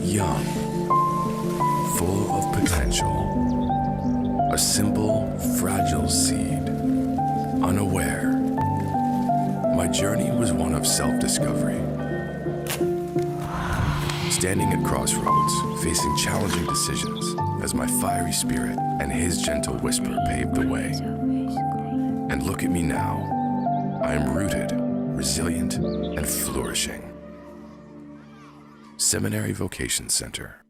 Young, full of potential, a simple, fragile seed, unaware. My journey was one of self discovery. Standing at crossroads, facing challenging decisions, as my fiery spirit and his gentle whisper paved the way. And look at me now. I am rooted, resilient, and flourishing. Seminary Vocation Center.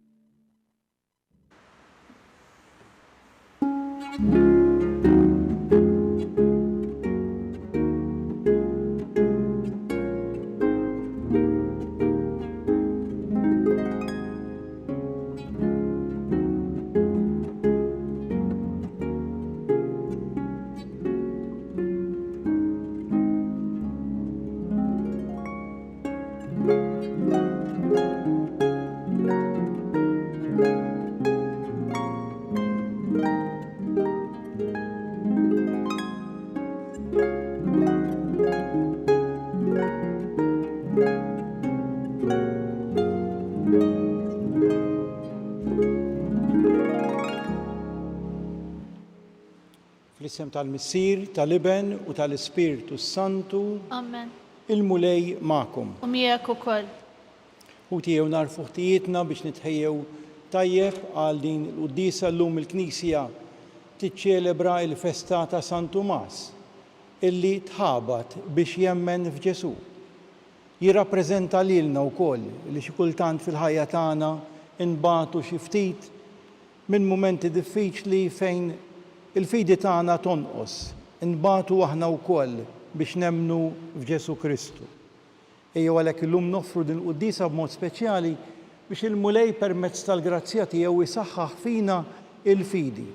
Fl-isem tal-Missier, tal-Iben u tal-Ispirtu s-Santu. Amen. Il-Mulej magħkom. U miegħek ukoll. Ħuti ejjew nagħrfu ħtijietna biex nitħejjew tajjeb għal din il-quddiesa llum il-Knisja tiċċelebra l-festa ta' San Tumas illi tħabat biex jemmen f'Ġesù. Jirrappreżenta lilna wkoll li xi kultant fil-ħajja tagħna nbatu xi ftit minn mumenti diffiċli fejn il-fidi tagħna tonqos, nbatu aħna wkoll biex nemmnu f'Ġesù Kristu. Ejjew għalhekk illum noffru din il-quddiesa b'mod speċjali biex il-Mulej permezz tal-grazzja tiegħu jsaħħaħ fina l-fidi,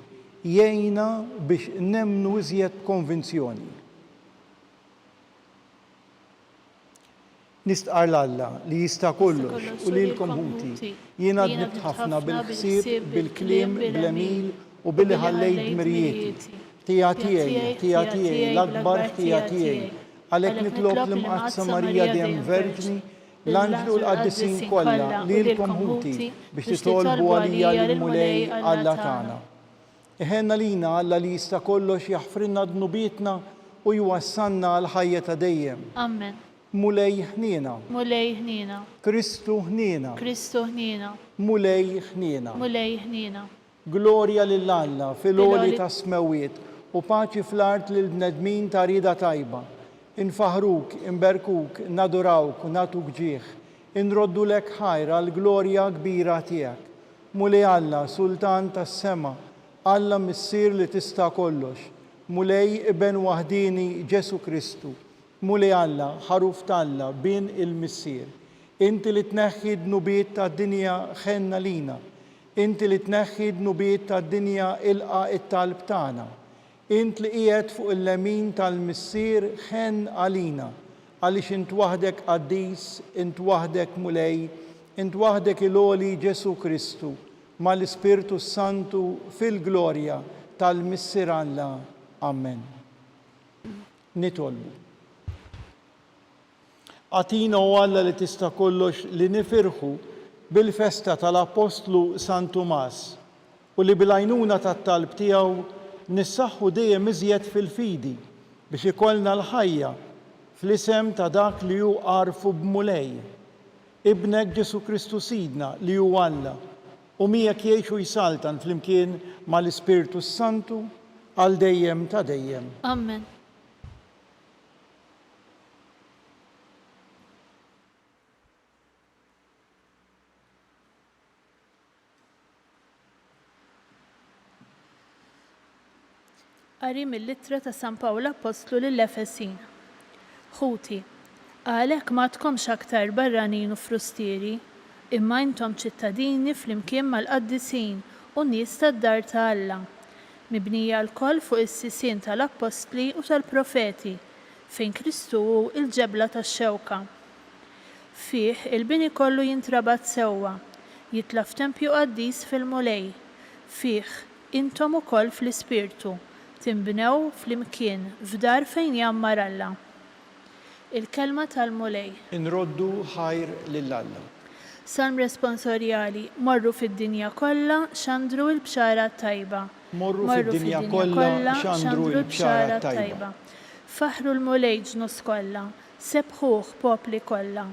jgħinna biex nemmnu iżjed b'konvinzjoni. Nistqarr 'l Alla li jista' kollox u lilkom ħuti, jiena dnibt ħafna bil-ħsieb, bil-kliem, bl-għemil u billi ħallejt dmirijieti. Ħtija tiegħi, ħtija tiegħi, l-akbar ħtija tiegħi. Għalhekk nitlob l-Imqaddsa Marija dejjem Verġni, l-anġli u l-qaddisin kollha, lilkom ħuti, biex titolbu għalija lill-Mulej Alla tagħna. Iħenn għalina Alla li jista' kollox jaħfrilna dnubietna u jwassalna għall-ħajja ta' dejjem. Amen. Mulej ħniena. Mulej ħniena. Kristu ħniena. Kristu ħniena. Mulej ħniena. Mulej ħniena. Glorja lil Alla fil-għoli tas-smewwiet u paċi fl-art lill-bnedmin ta' rieda tajba. Infaħħruk, inberkuk, nadurawk u nagħtuk ġieħ. Inroddulek ħajr għall-glorja kbira tiegħek. Mulej Alla, Sultan tas-sema, Alla Missier li tista' kollox, Mulej Iben waħdieni Ġesù Kristu, Mulej Alla, Ħaruf t'Alla, Bin il-Missier. Inti li tneħħi d-dnubiet tad-dinja ħenn għalina. Inti li tneħħi d-dnubiet tad-dinja ilqa' t-talb tagħna. Int li qiegħed fuq il-lemin tal-Missier ħenn għalina, għaliex int waħdek qaddis, int waħdek Mulej, int waħdek il-Għoli Ġesù Kristu, mal-Ispirtu s-Santu fil-glorja tal-Missier Alla. Amen. Nitolbu. Agħtina, o Alla li tista' kollox, li nifirħu bil-festa tal-Appostlu San Tumas u li bil-għajnuna tat-talb tiegħu nissaħħu dejjem iżjed fil-fidi biex ikollna l-ħajja fl-isem ta' dak li hu għarfu b'Mulej, Ibnek Ġesù Kristu Sidna li hu Alla u miegħek jgħix u jsaltan flimkien mal-Ispirtu s-Santu għal dejjem ta' dejjem. Amen. Qari mill-Ittra ta' San Pawl Appostlu lill-Efesin. Ħuti, għalhekk m'għadkomx aktar barranin u frustieri, imma intom ċittadini flimkien mal-qaddisin u nies tad-dar ta' Alla, mibnija lkoll fuq is-sisien tal-appostli u tal-profeti, fejn Kristu hu l-ġebla tax-xewka. Fih il-bini kollu jintrabat sewwa, jitla' f'tempju qaddis fil-Mulej. Fih, intom ukoll fl-Ispirtu, tinbnew flimkien f'dar fejn jgħammar Alla. Il-Kelma tal-Mulej. Inroddu ħajr lil Alla. Salm Responsorjali, Morru fid-dinja kollha, xandru l-Bxara t-Tajba. Morru fid-dinja kollha, xandru l-Bxara t-Tajba. Faħħru l-Mulej ġnus kollha, sebbħuh popli kollha.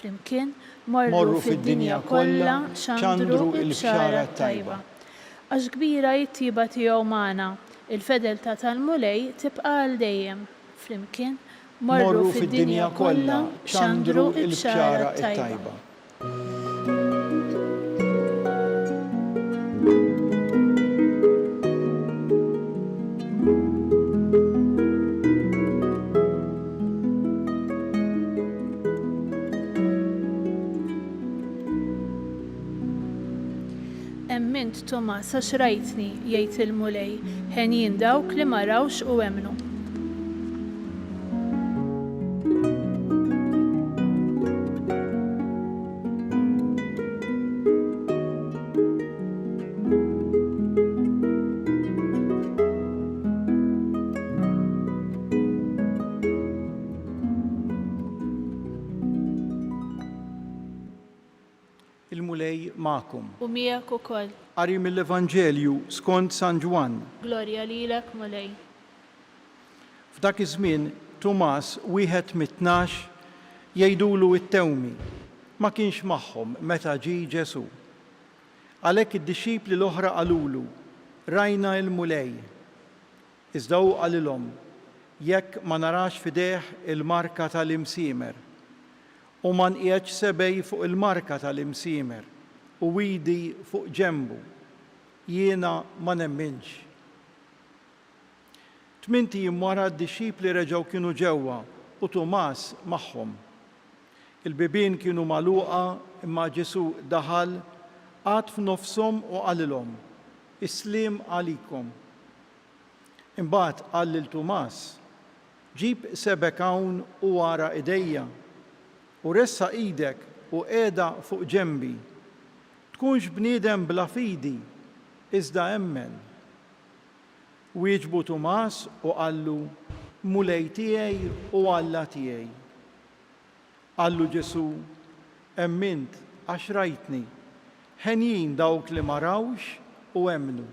Flimkien, Morru fid-dinja kollha, xandru l-Bxara t-Tajba. Għax kbira hi t-tjieba tiegħu magħna, il-fedeltà tal-Mulej tibqa' għal dejjem. Flimkien, Morru fid-dinja kollha, xandru l-Bxara t-Tajba. Emmint, Tumas, għax rajtni, jgħid il-Mulej, henjin dawk li ma rawx u emmnu. Il-Mulej magħkom. U miegħek ukoll. Qari mill-Evanġelju skont San Ġwann. Glorja lilek, Mulej. F'dak iż-żmien Tumas, wieħed mit-Tnax, jgħidulu t-Tewmi, ma kienx magħhom meta ġie Ġesù. Għalhekk id-dixxipli l-oħra qalulu, Rajna l-Mulej. Iżda hu qalilhom, Jekk ma narax f'idejh il-marka ta' l-imsiemer, u ma nqiegħedx sebgħi fuq il-marka ta' l-imsiemer u idi fuq ġenbu, jiena ma nemminx. Tmint ijiem wara d-dixxipli reġgħu kienu ġewwa u Tumas magħhom. Il-bibien kienu magħluqa imma Ġesù daħal, qagħad f'nofshom u qalilhom, Is-sliem għalikom. Imbagħad qal lil Tumas, Ġib sebgħek hawn u ara idejja, u ressaq idek u qiegħda fuq ġenbi. Tkunx bniedem bla fidi, iżda emmen. Wieġbu Tumas u qallu, Mulej tiegħi u Alla tiegħi. Qallu Ġesù, Emmint għax rajtni. Henjin dawk li ma rawx u emmnu.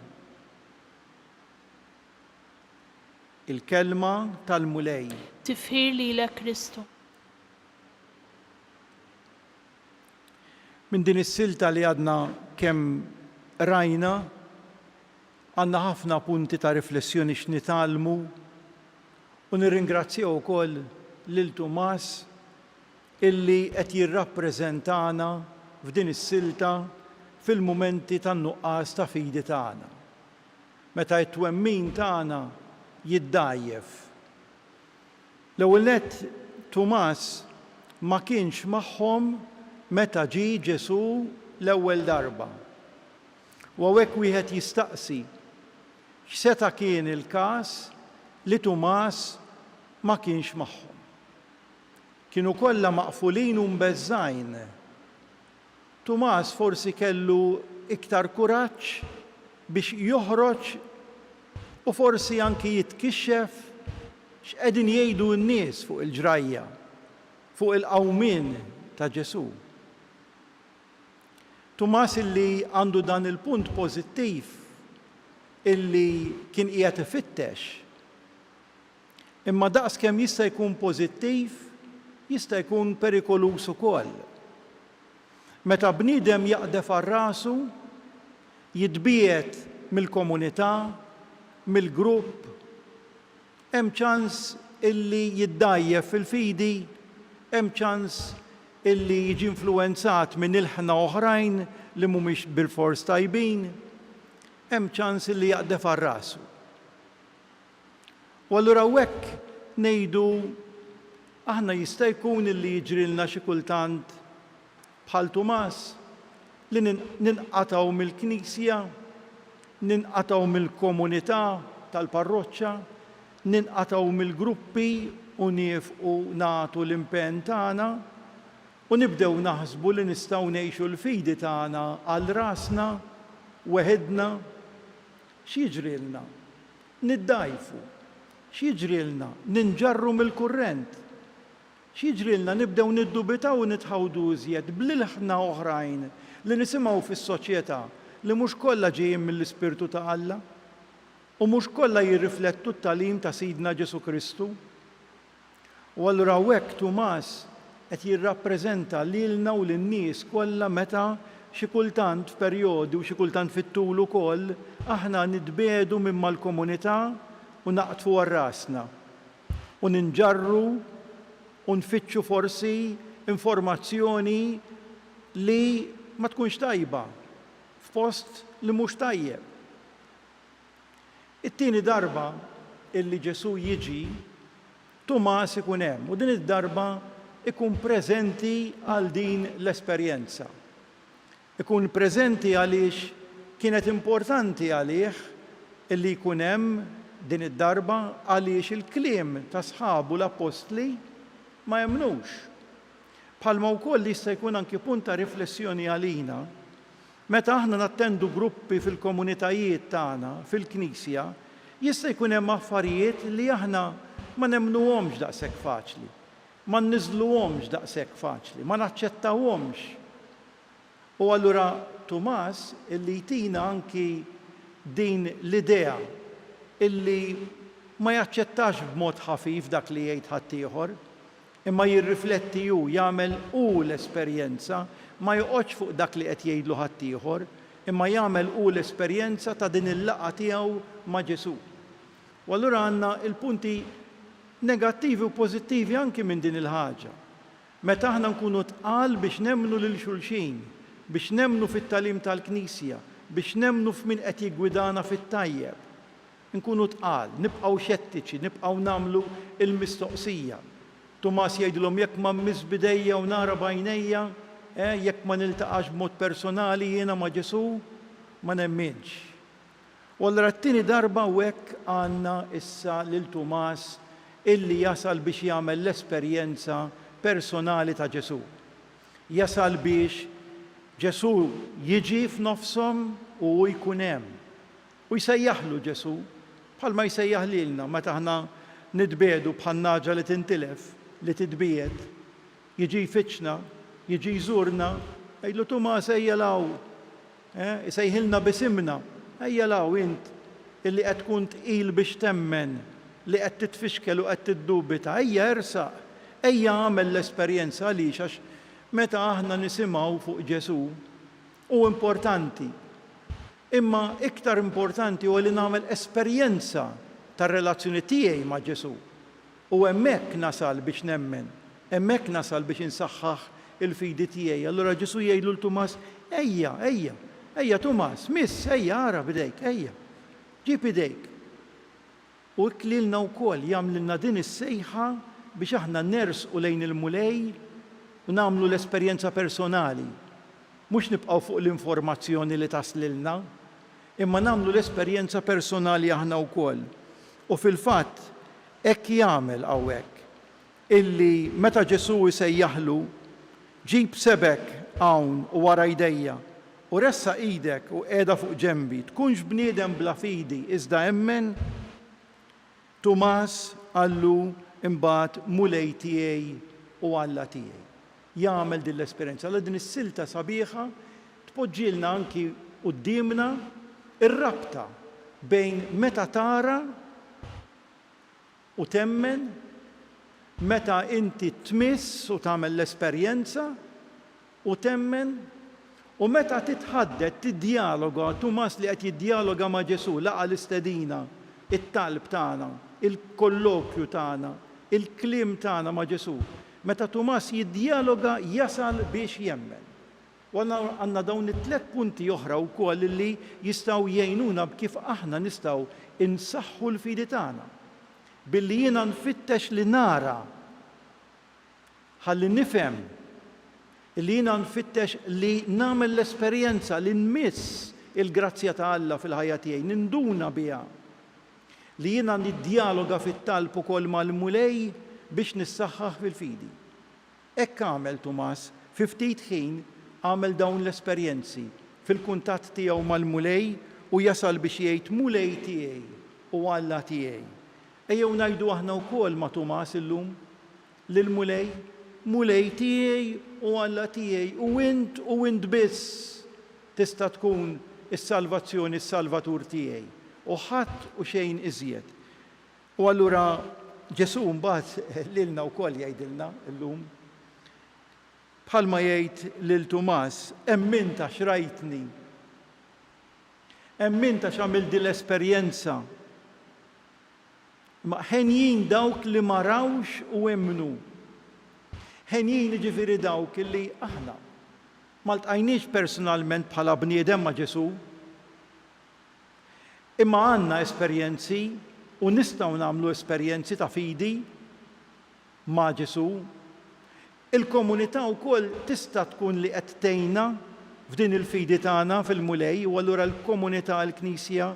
Il-Kelma tal-Mulej. Tifħir lilek Kristu. Minn din is-silta li għadna kemm qrajna, għandna ħafna punti ta' riflessjoni x'nitgħallmu u nirringrazzjaw ukoll lil Tumas illi qed jirrappreżentana f'din is-silta fil-mumenti tan-nuqqas ta' fidi tagħna. Meta t-twemmin tagħna jiddgħajjef. L-ewwel nett Tumas ma kienx magħhom meta ġie Ġesù l-ewwel darba. U hawnhekk wieħed jistaqsi x'seta' kien il-każ li Tumas ma kienx magħhom. Kienu kollha maqfulin u mbeżżgħin. Tumas forsi kellu iktar kuraġġ biex joħroġ u forsi anki jitkixxef x'qegħdin jgħidu n-nies fuq il-ġrajja, fuq il-qawmien ta' Ġesù. Tumas illi għandu dan il-punt pożittiv illi kien qiegħed ifittex. Imma daqs kemm jista' jkun pożittiv, jista' jkun perikoluż ukoll. Meta bniedem jaqdef għal rasu, jitbiegħed mill-komunità, mill-grupp, hemm ċans illi jiddgħajjef fil-fidi, hemm ċans illi jiġi influwenzat minn ilħna oħrajn li mhumiex bilfors tajbin, hemm ċans illi jaqdef għal rasu. U allura hawnhekk ngħidu aħna jista' jkun illi jiġrilna xi kultant bħal Tumas li ninqatgħu mill-Knisja, ninqatgħu mill-komunità tal-parroċċa, ninqatgħu mill-gruppi u niefqu nagħtu l-impenn tagħna u nibdew naħsbu li nistgħu ngħixu l-fidi tagħna għal rasna, weħidna. X'jiġrilna? Niddgħajfu. X'jiġrilna? Ninġarru mill-kurrent. X'jiġrilna nibdew niddubitaw u nitħawdu iżjed bl-ilħna oħrajn li nisimgħu fis-soċjetà li mhux kollha ġejjin mill-Ispirtu ta' Alla u mhux kollha jirriflettu t-tagħlim ta' Sidna Ġesù Kristu. U allura hawnhekk Tumas qed jirrappreżenta lilna u lin-nies kollha meta xi kultant f'perjodi u xi kultant fit-tul ukoll aħna nitbiegħdu minn mal-komunità u naqdfu għal rasna u ninġarru u nfittxu forsi informazzjoni li ma tkunx tajba f'post li mhux tajjeb. It-tieni darba illi Ġesù jiġi, Tumas ikun hemm u din id-darba ikun preżenti għal din l-esperjenza. Ikun preżenti għaliex kienet importanti għalih illi jkun hemm din id-darba għaliex il-kliem ta' sħabu l-appostli ma emmnux. Bħalma wkoll jista' jkun anki punt ta' riflessjoni għalina, meta aħna nattendu gruppi fil-komunitajiet tagħna, fil-Knisja, jista' jkun hemm affarijiet li aħna ma nemmnuhomx daqshekk faċli, ma nniżżluhomx daqshekk faċli, ma naċċettawhomx. U allura Tumas illi jtina anki din l-idea illi ma jaċċettax b'mod ħafif dak li jgħid ħaddieħor, imma jirrifletti hu, jagħmel hu l-esperjenza, ma joqgħodx fuq dak li qed jgħidlu ħaddieħor, imma jagħmel hu l-esperjenza ta' din il-laqgħa tiegħu ma' Ġesù. U allura għandna l-punti negattivi u pożittivi anki minn din il-ħaġa. Meta aħna nkunu tqal biex nemmnu lil xulxin, biex nemmnu fit-tagħlim tal-Knisja, biex nemmnu f'min qed jiggwidana fit-tajjeb, inkunu tqal, nibqgħu xettiċi, nibqgħu nagħmlu l-mistoqsija. Tumas jgħidilhom jekk ma mmiss b'idejja u nara b'għajnejja, eh, jekk ma niltaqax b'mod personali jiena ma' Ġesù, ma nemminx. U allura t-tieni darba u hekk għandna issa lil Tumas illi jasal biex jagħmel l-esperjenza personali ta' Ġesù. Jasal biex Ġesù jiġi f'nofshom u hu jkun hemm. U jsejjaħlu Ġesù, bħalma jsejjaħ lilna meta aħna nitbiegħdu bħan-nagħġa li tintilef, li titbiegħed. Jiġi jfittxna, jiġi jżurna, jgħidlu Tumas ejja 'l hawn, Eh, isejħilna b'isimna, Ejja 'l hawn int illi qed tkun tqil biex temmen, li qed titfixkel u qed tiddubita, ejja ersaq, ejja agħmel l-esperjenza għaliex għax meta aħna nisimgħu fuq Ġesù, hu importanti, imma iktar importanti huwa li nagħmel esperjenza tar-relazzjoni tiegħi ma' Ġesù. U hemmhekk nasal biex nemmen, hemmhekk nasal biex insaħħaħ il-fidi tiegħi. Allura Ġesù jgħidlu 'l Tumas, Ejja, ejja, ejja Tumas, miss, ejja ara b'idejk, ejja. Ġib idejk. U hekk lilna wkoll jagħmlilna din is-sejħa biex aħna nersqu lejn il-Mulej u nagħmlu l-esperjenza personali. Mhux nibqgħu fuq l-informazzjoni li taslilna, imma nagħmlu l-esperjenza personali aħna wkoll. U fil-fatt, Hekk jagħmel hawnhekk, illi meta Ġesù jsejjaħlu, Ġib sebgħek hawn u ara jdejja, u ressaq idek u qiegħda fuq ġenbi, tkunx bniedem bla fidi, iżda emmen. Tumas qallu imbagħad, Mulej tiegħi u Alla tiegħi. Jagħmel din l-esperjenza. Allura din is-silta sabiħa tpoġġilna anki quddiemna r-rabta bejn meta tara u temmen, meta inti tmiss u tagħmel l-esperjenza u temmen, u meta titħaddet, tiddjaloga, Tumas li qed jiddjaloga ma' Ġesù, laqa' l-istedina, it-talb tagħna, il-kollokju tagħna, il-kliem tagħna ma' Ġesù. Meta Tumas jiddjaloga jasal biex jemmen. U għandna dawn it-tlett punti oħra wkoll li jistgħu jgħinuna b'kif aħna nistgħu nsaħħu l-fidi tagħna. Billi jiena nfittex li nara ħalli nifhem, illi jiena nfittex li nagħmel l-esperjenza li nmiss il-grazzja ta' Alla fil-ħajja tiegħi, ninduna biha. Li jiena niddjaloga fit-talb ukoll mal-Mulej biex nissaħħaħ fil-fidi. Hekk għamel Tumas, fi ftit ħin għamel dawn l-esperjenzi fil-kuntatt tiegħu mal-Mulej u jasal biex jgħid Mulej tiegħi u Alla tiegħi. Ejjew ngħidu aħna wkoll ma' Tumas illum. Lill-Mulej, Mulej tiegħi u Alla tiegħi, u int u int biss tista' tkun is-salvazzjoni, s-Salvatur tiegħi, u ħadd u xejn iżjed. U allura Ġesù mbagħad lilna wkoll jgħidilna llum, bħalma jgħid lil Tumas, emmint għax rajtni. Emmint għax għamilt din l-esperjenza. Imma henjin dawk li ma rawx u emmnu. Henjin jiġifieri dawk li aħna ma ltqajniex personalment bħala bniedem ma' Ġesù, imma għandna esperjenzi u nistgħu nagħmlu esperjenzi ta' fidi ma' Ġesù. Il-komunità wkoll tista' tkun li qed tgħinna f'din il-fidi tagħna fil-Mulej u allura l-komunità, l-Knisja,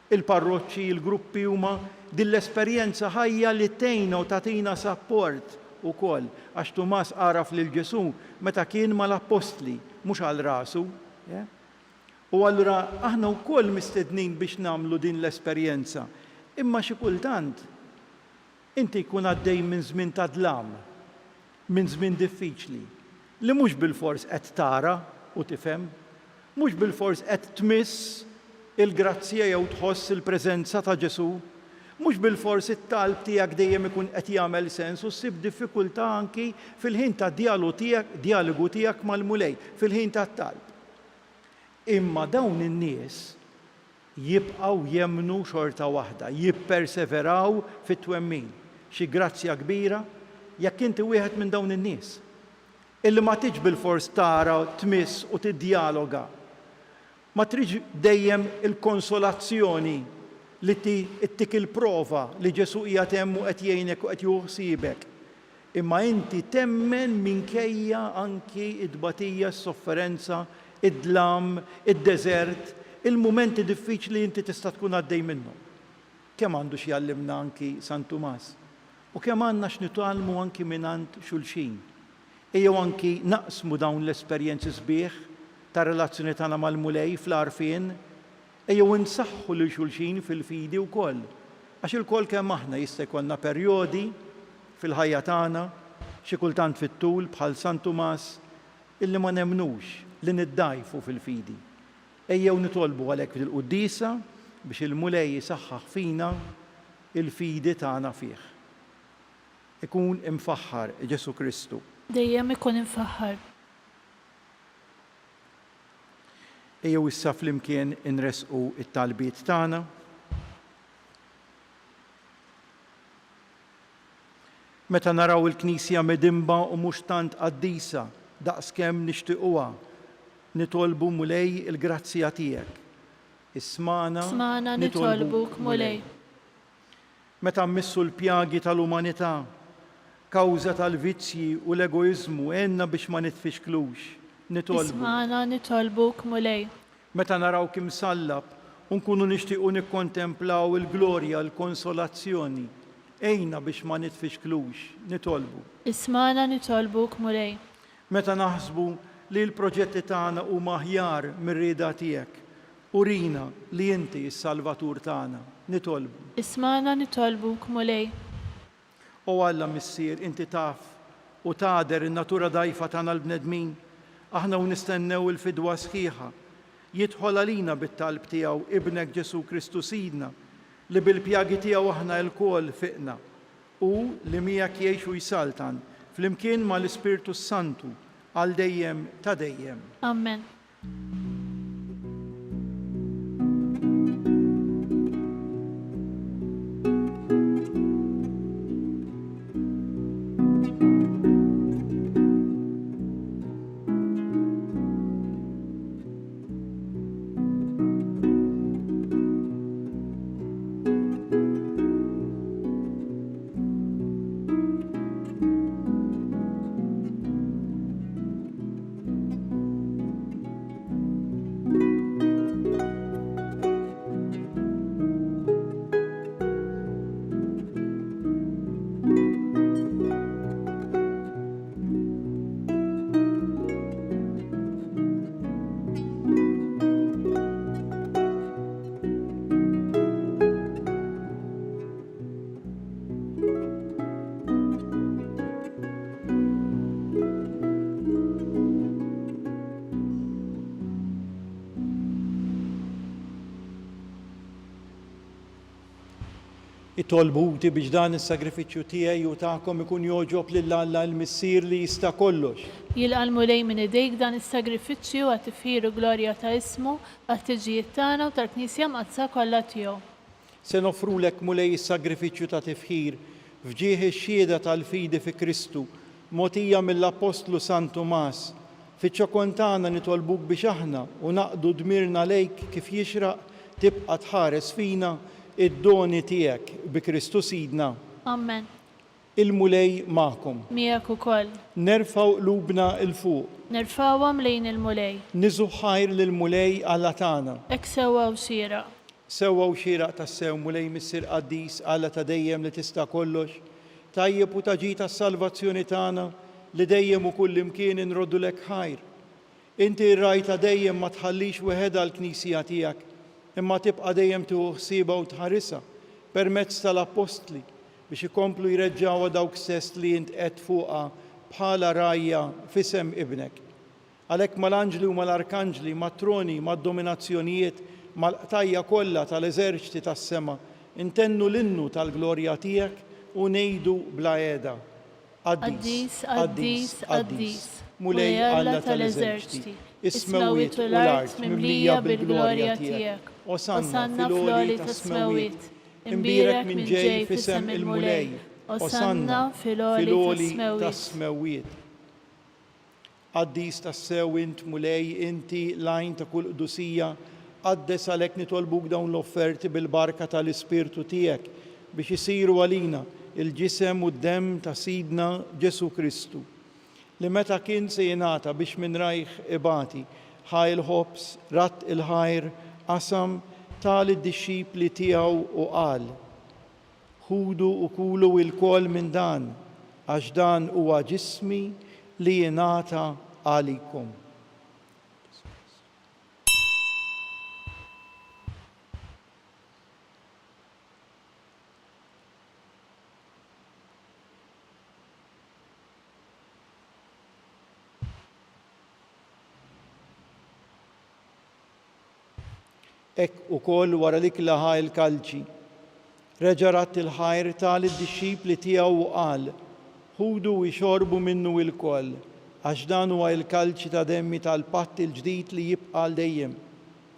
Il-parroċċi, il-gruppi huma din l-esperjenza ħajja li tgħinna u tagħtina sapport ukoll, għax Tumas għaraf lil Ġesù meta kien mal-appostli, mhux għal rasu. U allura aħna wkoll mistednin biex nagħmlu din l-esperjenza. Imma xi kultant Inti jkun għaddej minn żmien ta' dlam, minn żmien diffiċli, li mhux bilfors qed tara u tifhem, mhux bilfors qed tmiss il-grazzja jew tħoss il-preżenza ta' Ġesù, mhux bilfors it-talb tiegħek dejjem ikun qed jagħmel sens u ssib diffikultà anki fil-ħin tad-djalogu tiegħek, djalogu tiegħek mal-Mulej, fil-ħin tat-talb. Imma dawn in-nies jibqgħu jemmnu xorta waħda, jipperseveraw fit-twemmin. Xi grazzja kbira jekk inti wieħed minn dawn in-nies, illi ma tridx bilfors tara, tmiss u tiddjaloga. Ma tridx dejjem il-konsolazzjoni li ttik il-prova li Ġesù qiegħed hemm u qed jgħinek u qed jieħu ħsiebek. Imma inti temmen minkejja anki t-tbatija, s-sofferenza, id-dlam, id-deżert, il-mumenti diffiċli li inti tista' tkun għaddej minnhom. Kemm għandu x'jgħallimna anki San Tumas u kemm għandna x'nitgħallmu anki mingħand xulxin. Ejjew anki naqsmu dawn l-esperjenzi sbieħ tar-relazzjoni tagħna mal-Mulej fl-għarfien Ejjew insaħħu lil xulxin fil-fidi wkoll, għax ilkoll kemm aħna jista' jkollna perjodi fil-ħajja tagħna, xi kultant fit-tul bħal San Tumas, illi ma nemmnux, li niddgħajfu fil-fidi. Ejjew nitolbu għalhekk f'dil-quddiesa biex il-Mulej isaħħaħ fina l-fidi tagħna fih. Ikun imfaħħar Ġesù Kristu. Dejjem ikun imfaħħar. Ejjew issa flimkien inressqu t-talbiet tagħna. Meta naraw il-Knisja midinba u mhux tant qaddisa daqskemm nixtiquha, nitolbu Mulej il-grazzja tiegħek. Ismagħna, Ismagħna nitolbuk, Mulej. Meta mmissu l-pjagi tal-umanità, kawża tal-vizzji u l-egoiżmu, għinna biex ma nitfixklux. Nitolbu. Ismagħna, nitolbuk, Mulej. Meta narawk imsallab u nkunu nixtiequ nikkontemplaw il-glorja, l-konsolazzjoni, għinna biex ma nitfixklux. Nitolbu. Ismagħna, nitolbuk, Mulej. Meta naħsbu li l-proġetti tagħna huma aħjar mir-rieda tiegħek, Urina li inti s-Salvatur tagħna. Nitolbu. Ismagħna nitolbuk, Mulej. O Alla Missier, inti taf u tagħder in-natura dgħajfa tagħna l-bnedmin, aħna u nistennew il-fidwa sħiħa. Jidħol għalina bit-talb tiegħu Ibnek Ġesù Kristu Sidna, li bil-pjagi tiegħu aħna ilkoll fiqna, hu li miegħek jgħix u jsaltan, flimkien ma' l-Ispirtu s-Santu, għal dejjem ta' dejjem. Amen. Itolbu ħuti biex dan is-sagrifiċċju tiegħi u tagħkom ikun jogħġob lil Alla l-Missier li jista' kollox. Jilqa' l-Mulej minn idejk dan is-sagrifiċċju għat-tifħir u glorja ta' ismu, għall-ħtiġijiet tagħna u tal-Knisja Mqaddsa kollha tiegħu. Se noffrulek, Mulej, is-sagrifiċċju ta' tifħir, f'ġieħ ix-xhieda tal-fidi fi Kristu, mogħtija mill-Appostlu San Tumas. Fiċ-ċokon tagħna nitolbuk biex aħna, u naqdu dmirna lejk kif jixraq, tibqa' tħares fina id-doni tiegħek, bi Kristu Sidna. Amen. Il-Mulej magħkom. Miegħek ukoll. Nerfgħu qlubna 'l fuq. Nerfgħuhom lejn il-Mulej. Niżu ħajr lill-Mulej Alla tagħna. Hekk sewwa u xieraq. Sewwa u xieraq tassew, Mulej Missier qaddis, Alla ta' dejjem li tista' kollox, tajjeb u ta' ġid għas-salvazzjoni tagħna, li dejjem u kullimkien inroddulek ħajr. Inti r-Ragħaj ta' dejjem ma tħallix weħedha l-Knisja tiegħek, imma tibqa' dejjem tieħu ħsiebha u tħarisha permezz tal-Appostli biex ikomplu jreġġgħuha dawk stess li int qegħedt fuqha bħala rgħajja f'isem Ibnek. Għalhekk mal-anġli u mal-arkanġli, mat-troni, mad-dominazzjonijiet, mal-qtajja' kollha tal-eżerċti tas-sema, intennu l-innu tal-glorja tiegħek u ngħidu bla heda, Qaddis, qaddis, qaddis, Mulej Alla tal-eżerċti, is-smewwiet u l-art mimlija bil-glorja tiegħek. Osanna fil-għoli tas-smewwiet. Imbierek min ġej f'isem il-Mulej. Osanna fil-għoli tas-smewwiet. Qaddis tassew int, Mulej, inti l-għajn ta' kull qdusija, qaddes għalhekk nitolbuk dawn l-offerti bil-barka ta' l-Ispirtu tiegħek biex isiru għalina l-ġisem u d-demm ta' Sidna Ġesù Kristu, li meta kien se jingħata biex minn rajh ibati, ħa l-ħobż, radd il-ħajr, qasam, ta lid-dixxipli tiegħu u qal, Ħudu u kulu ilkoll minn dan, għax dan huwa ġismi li jingħata għalikom. Hekk ukoll wara l-ikla ħa l-kalċi. Reġa' radd il-ħajr, ta lid-dixxipli tiegħu u qal, Ħudu u ixorbu minnu ilkoll, għax dan huwa il-kalċi ta' demmi tal-patt il-ġdid li jibqa' għal dejjem,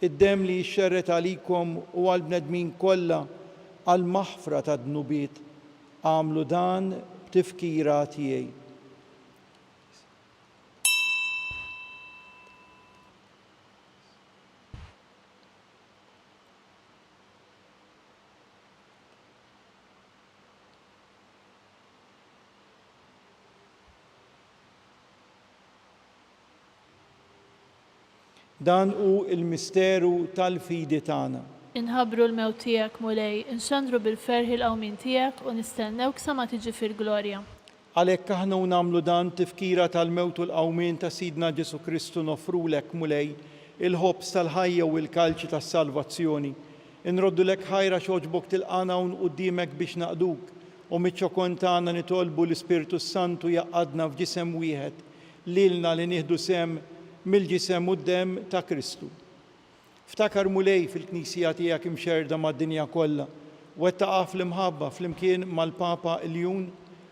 id-demm li jixxerred għalikom u għall-bnedmin kollha għall-maħfra tad-dnubiet. Agħmlu dan b'tifkira tiegħi. Dan hu l-misteru tal-fidi tagħna. Inħabbru l-mewt tiegħek, Mulej, inxandru bil-ferħ il-qawmien tiegħek u nistennewk sa ma tiġi fil-glorja. Għalhekk aħna u nagħmlu dan b'tifkira tal-mewt u l-qawmien ta' Sidna Ġesù Kristu noffrulek, Mulej, il-ħobż tal-ħajja u l-kalċi tas-salvazzjoni. Inroddulek ħajr għax għoġbok tilqagħna hawn quddiemek biex naqduk, u miċ-ċokon tagħna nitolbu l-Ispirtu s-Santu jgħaqqadna f'ġisem wieħed, lilna li nieħdu sehem mill-ġisem u d-demm ta' Kristu. Ftakar, Mulej, fil-Knisja tiegħek imxerrda mad-dinja kollha, wettaqha fl-imħabba flimkien mal-Papa Ljun,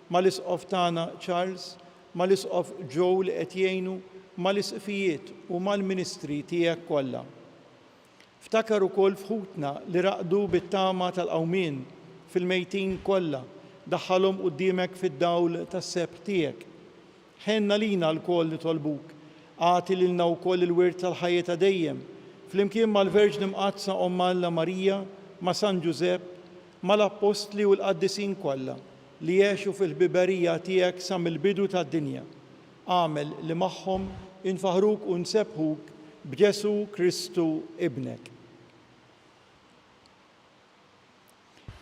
mal-Isqof tagħna Charles, mal-Isqof Joe li qed jgħinu, mal-Isqfijiet u mal-ministri tiegħek kollha. Ftakar ukoll f'ħutna li raqdu bit-tama tal-qawmien, fil-mejtin kollha, daħħalhom quddiemek fid-dawl tas-sebħ tiegħek. Ħenn għalina lkoll nitolbuk, agħti lilna wkoll il-wirt tal-ħajja ta' dejjem, flimkien mal-Verġni Mqaddsa Omm Alla Marija, ma' San Ġużepp, mal-Appostli u l-qaddisin kollha, li għexu fil-ħbiberija tiegħek sa mill-bidu tad-dinja. Agħmel li magħhom infaħħruk u nsebbħuk b'Ġesù Kristu Ibnek.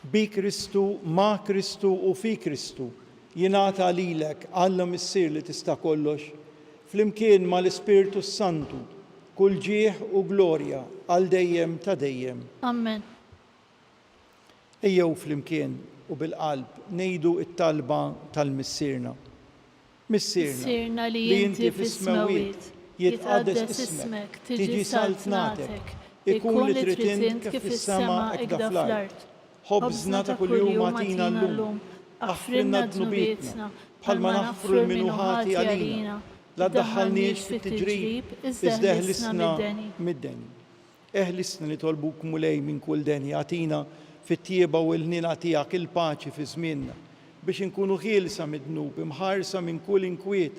Bi Kristu, ma' Kristu u fi Kristu, jingħata lilek, Alla Missier li tista' kollox, flimkien ma' l-Ispirtu s-Santu, kull ġieħ u glorja għal dejjem ta' dejjem. Ammen. Ejjew flimkien u bil-qalb ngħidu t-talba tal-Missierna. Missierna li inti fis-smewwiet, jitqaddes ismek, tiġi saltnatek, ikun li trid int kif fis-sema hekk fl-art. Ħobżna ta' kuljum agħtina llum. Aħfrilna dnubietna, bħalma naħfru 'l min hu ħati għalina. La ddaħħalniex fit-tiġrib, iżda eħlisna mid-deni. Eħlisna nitolbuk Mulej minn kull deni, agħtina fit-tjieba u l-ħniena tiegħek il-paċi fi żmienna, biex inkunu ħielsa mid-dnub, imħarsa minn kull inkwiet,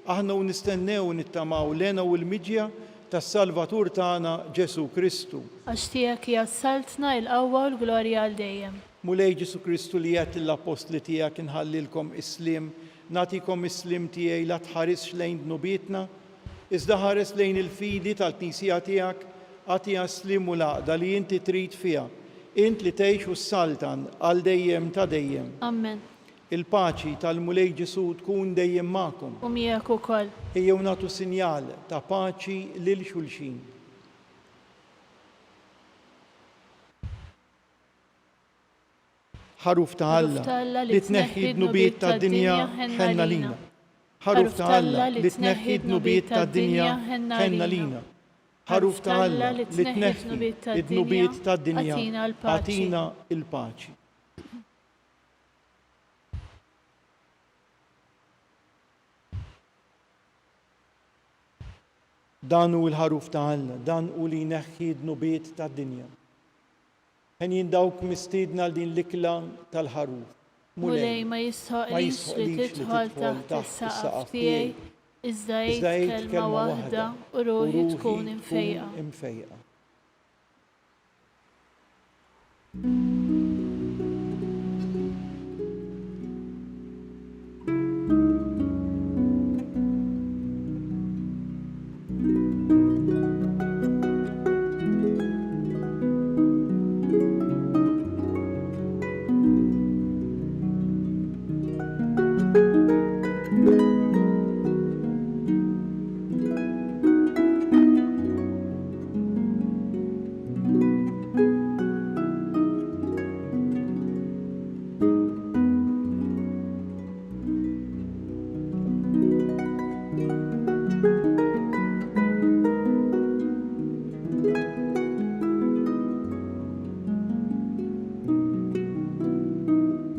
aħna u nistennew u nittamaw l-hena u l-miġja tas-Salvatur tagħna Ġesù Kristu. Għax tiegħek hija s-saltna, il-qawwa u l-glorja għal dejjem. Mulej Ġesù Kristu li għedt lill-appostli tiegħek inħallilkom is-sliem, nagħtikom is-sliem tiegħi la tħarisx lejn dnubietna, Iżda ħares lejn il-fidi tal-Knisija tiegħek, agħtiha s-sliem u l-għaqda li inti trid fiha, int li tgħix u ssaltan għal dejjem ta' dejjem. Ammen. Il-paċi tal-Mulej Ġesù tkun dejjem magħkom. U miegħek ukoll. Ejjew nagħtu sinjal ta' paċi lil xulxin. Ħaruf ta' Alla, li tneħħi d-dnubiet tad-dinja, ħenn għalina. Ħaruf ta' Alla, li tneħħi d-dnubiet tad-dinja, ħenn għalina. Ħaruf ta' Alla, li tneħħi d-dnubiet tad-dinja, agħtina l-paċi. Dan hu l-Ħaruf ta' Alla, dan hu li jneħħi d-dnubiet tad-dinja. Henjin dawk mistiedna għal din l-ikla tal-Ħaruf. Mulej, ma jistħoqqlix li tidħol taħt is-saqaf tiegħi, iżda għid kelma waħda u ruħi tkun imfejqa.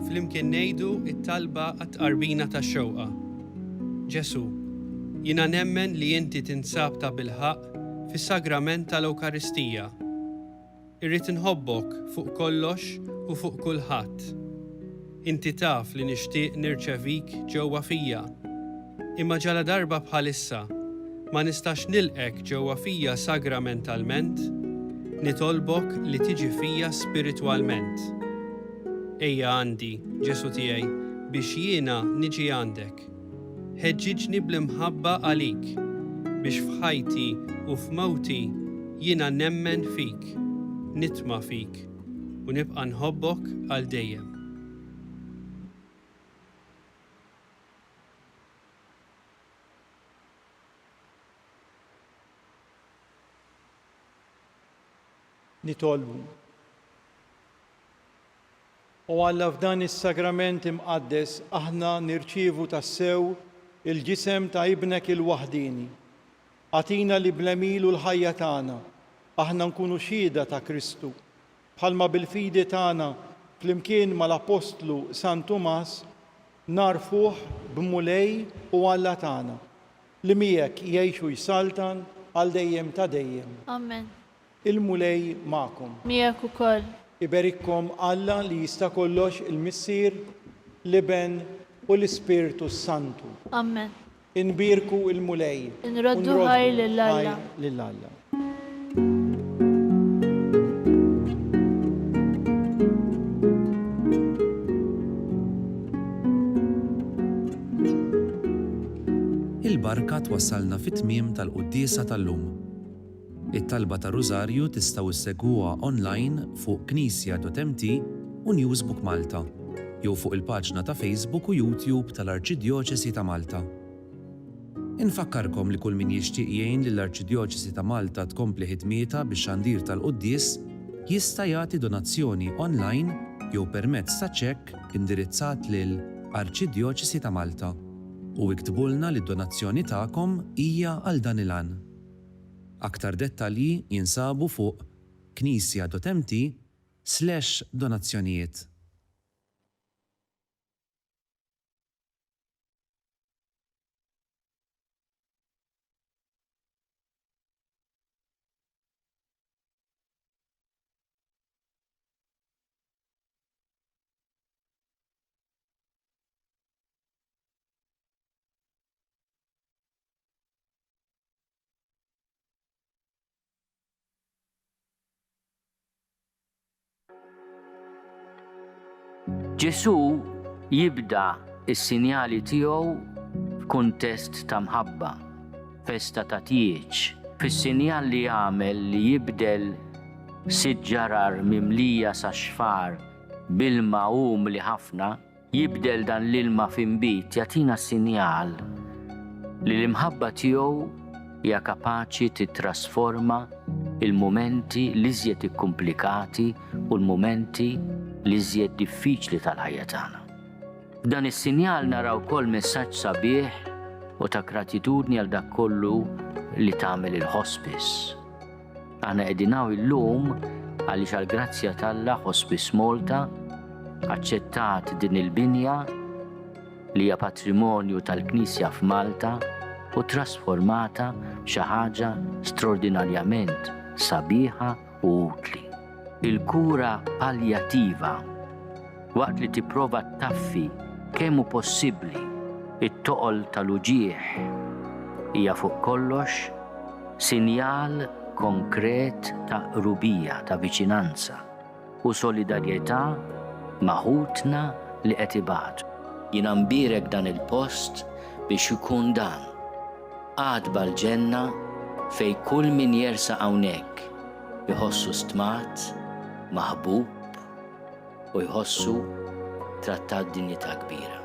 Flimkien ngħidu t-talba għat-tqarbina tax-xewqa. Ġesù, jiena nemmen li inti tinsab tabilħaqq fis-sagrament tal-Ewkaristija. Irrid inħobbok fuq kollox u fuq kulħadd. Inti taf li nixtieq nirċevik ġewwa fija. Imma ġaladarba bħalissa ma nistax nilqgħek ġewwa fija sagramentalment, nitolbok li tiġi fija spiritwalment. Ejja għandi, Ġesù tiegħi, biex jiena niġi għandek. Ħeġġiġni bl-imħabba għalik, biex f'ħajti u f'mewti jiena nemmen fik, nitma' fik, u nibqa' nħobbok għal dejjem. Nitolbu. O Alla f'dan is-Sagrament imqaddes aħna nirċievu tassew il-Ġisem ta' Ibnek il-waħdieni. Agħtina li bl-għemil u l-ħajja tagħna aħna nkunu xhieda ta' Kristu, bħalma bil-fidi tagħna flimkien mal-Appostlu San Tumas nagħrfuh b'Mulej u Alla tagħna, li miegħek jgħix u jsaltan għal dejjem ta' dejjem. Amen. Il-Mulej magħkom. Miegħek ukoll. Iberikkom Alla li jista' kollox, il-Missier, l-Iben, u l-Ispirtu s-Santu. Amen. Inbierku l-Mulej. Inroddu ħajr lil Alla. Ħajr lil Alla. Il-barka twassalna fit-tmiem tal-quddiesa tal-lum. It-talba tar-Rużarju tistgħu ssegwuha online fuq knisja.mt u Newsbook Malta jew fuq il-paġna ta' Facebook u YouTube tal-Arċidjoċesi ta' Malta. Infakkarkom li kull min jixtieq jgħin lill-Arċidjoċesi ta' Malta tkompli ħidmietha bix-xandir tal-quddies jista' jagħti donazzjoni online jew permezz ta' ċekk indirizzat lil Arċidjoċesi ta' Malta u iktbulna li d-donazzjoni tagħkom hija għal dan il-għan. Aktar dettalji jinsabu fuq knisja.mt. slash donazzjonijiet. Ġesù jibda s-sinjali tiegħu f'kuntest ta' mħabba, festa ta' tieġ, fis-sinjal li għamel li jibdel sitt ġarar mimlija sax-xfar b'ilma umli ħafna, Jibdel dan l-ilma f'inbid jagħtina sinjal li l-imħabba tiegħu hija kapaċi tittrasforma l-mumenti l-iżjed ikkumplikati u l-mumenti l-iżjed diffiċli tal-ħajja tagħna. F'dan is-sinjal nara wkoll messaġġ sabiħ u ta' gratitudni għal dak kollu li tagħmel il-hospice. Aħna qegħdin hawn illum għaliex għall-grazzja t'Alla Hospice Malta aċċettat din il-binja li hija patrimonju tal-Knisja f'Malta u trasformata f'xi ħaġa straordinarjament sabiħa u utli. Il-kura paljativa waqt li tipprova ttaffi kemm hu possibbli t-toqol tal-uġigħ, hija fuq kollox sinjal konkret ta' qrubija, ta' viċinanza u solidarjetà ma' ħutna li qed ibatu. Jiena nbierek dan il-post biex ikun dan, għatba l-ġenna fejn kull min jersaq hawnhekk iħossu stmat, maħbub, u jħossu trattat b'dinjità kbira.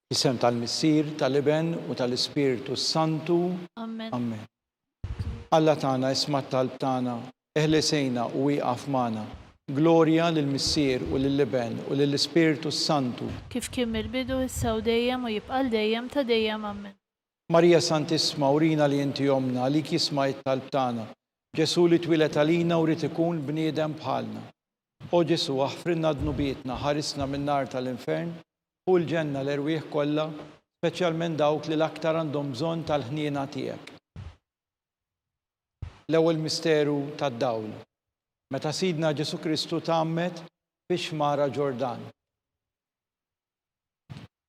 Fl-isem tal-Missier, tal-Iben u tal-Ispirtu s-Santu. Amen. Amen. Alla tagħna, isma' t-talb tagħna, eħles għinna u ieqaf magħna. Glorja lill-Missier u lill-Iben u lill-Ispirtu s-Santu. Kif kien mill-bidu, issa u dejjem u jibqa' għal dejjem ta' dejjem. Amen. Marija Santissma, urina li inti Ommna, għalik jisma' it-talb tagħna. Ġesù li twieled għalina u ried ikun bniedem bħalna. O Ġesù, aħfrilna dnubietna, ħarisna min-nar tal-infern, ħu l-ġenna l-erwieħ kollha, speċjalment dawk li l-aktar għandhom bżonn tal-ħniena tiegħek. L-ewwel misteru tad-dawl. Meta Sidna Ġesù Kristu tgħammed fix-xmara Ġordan.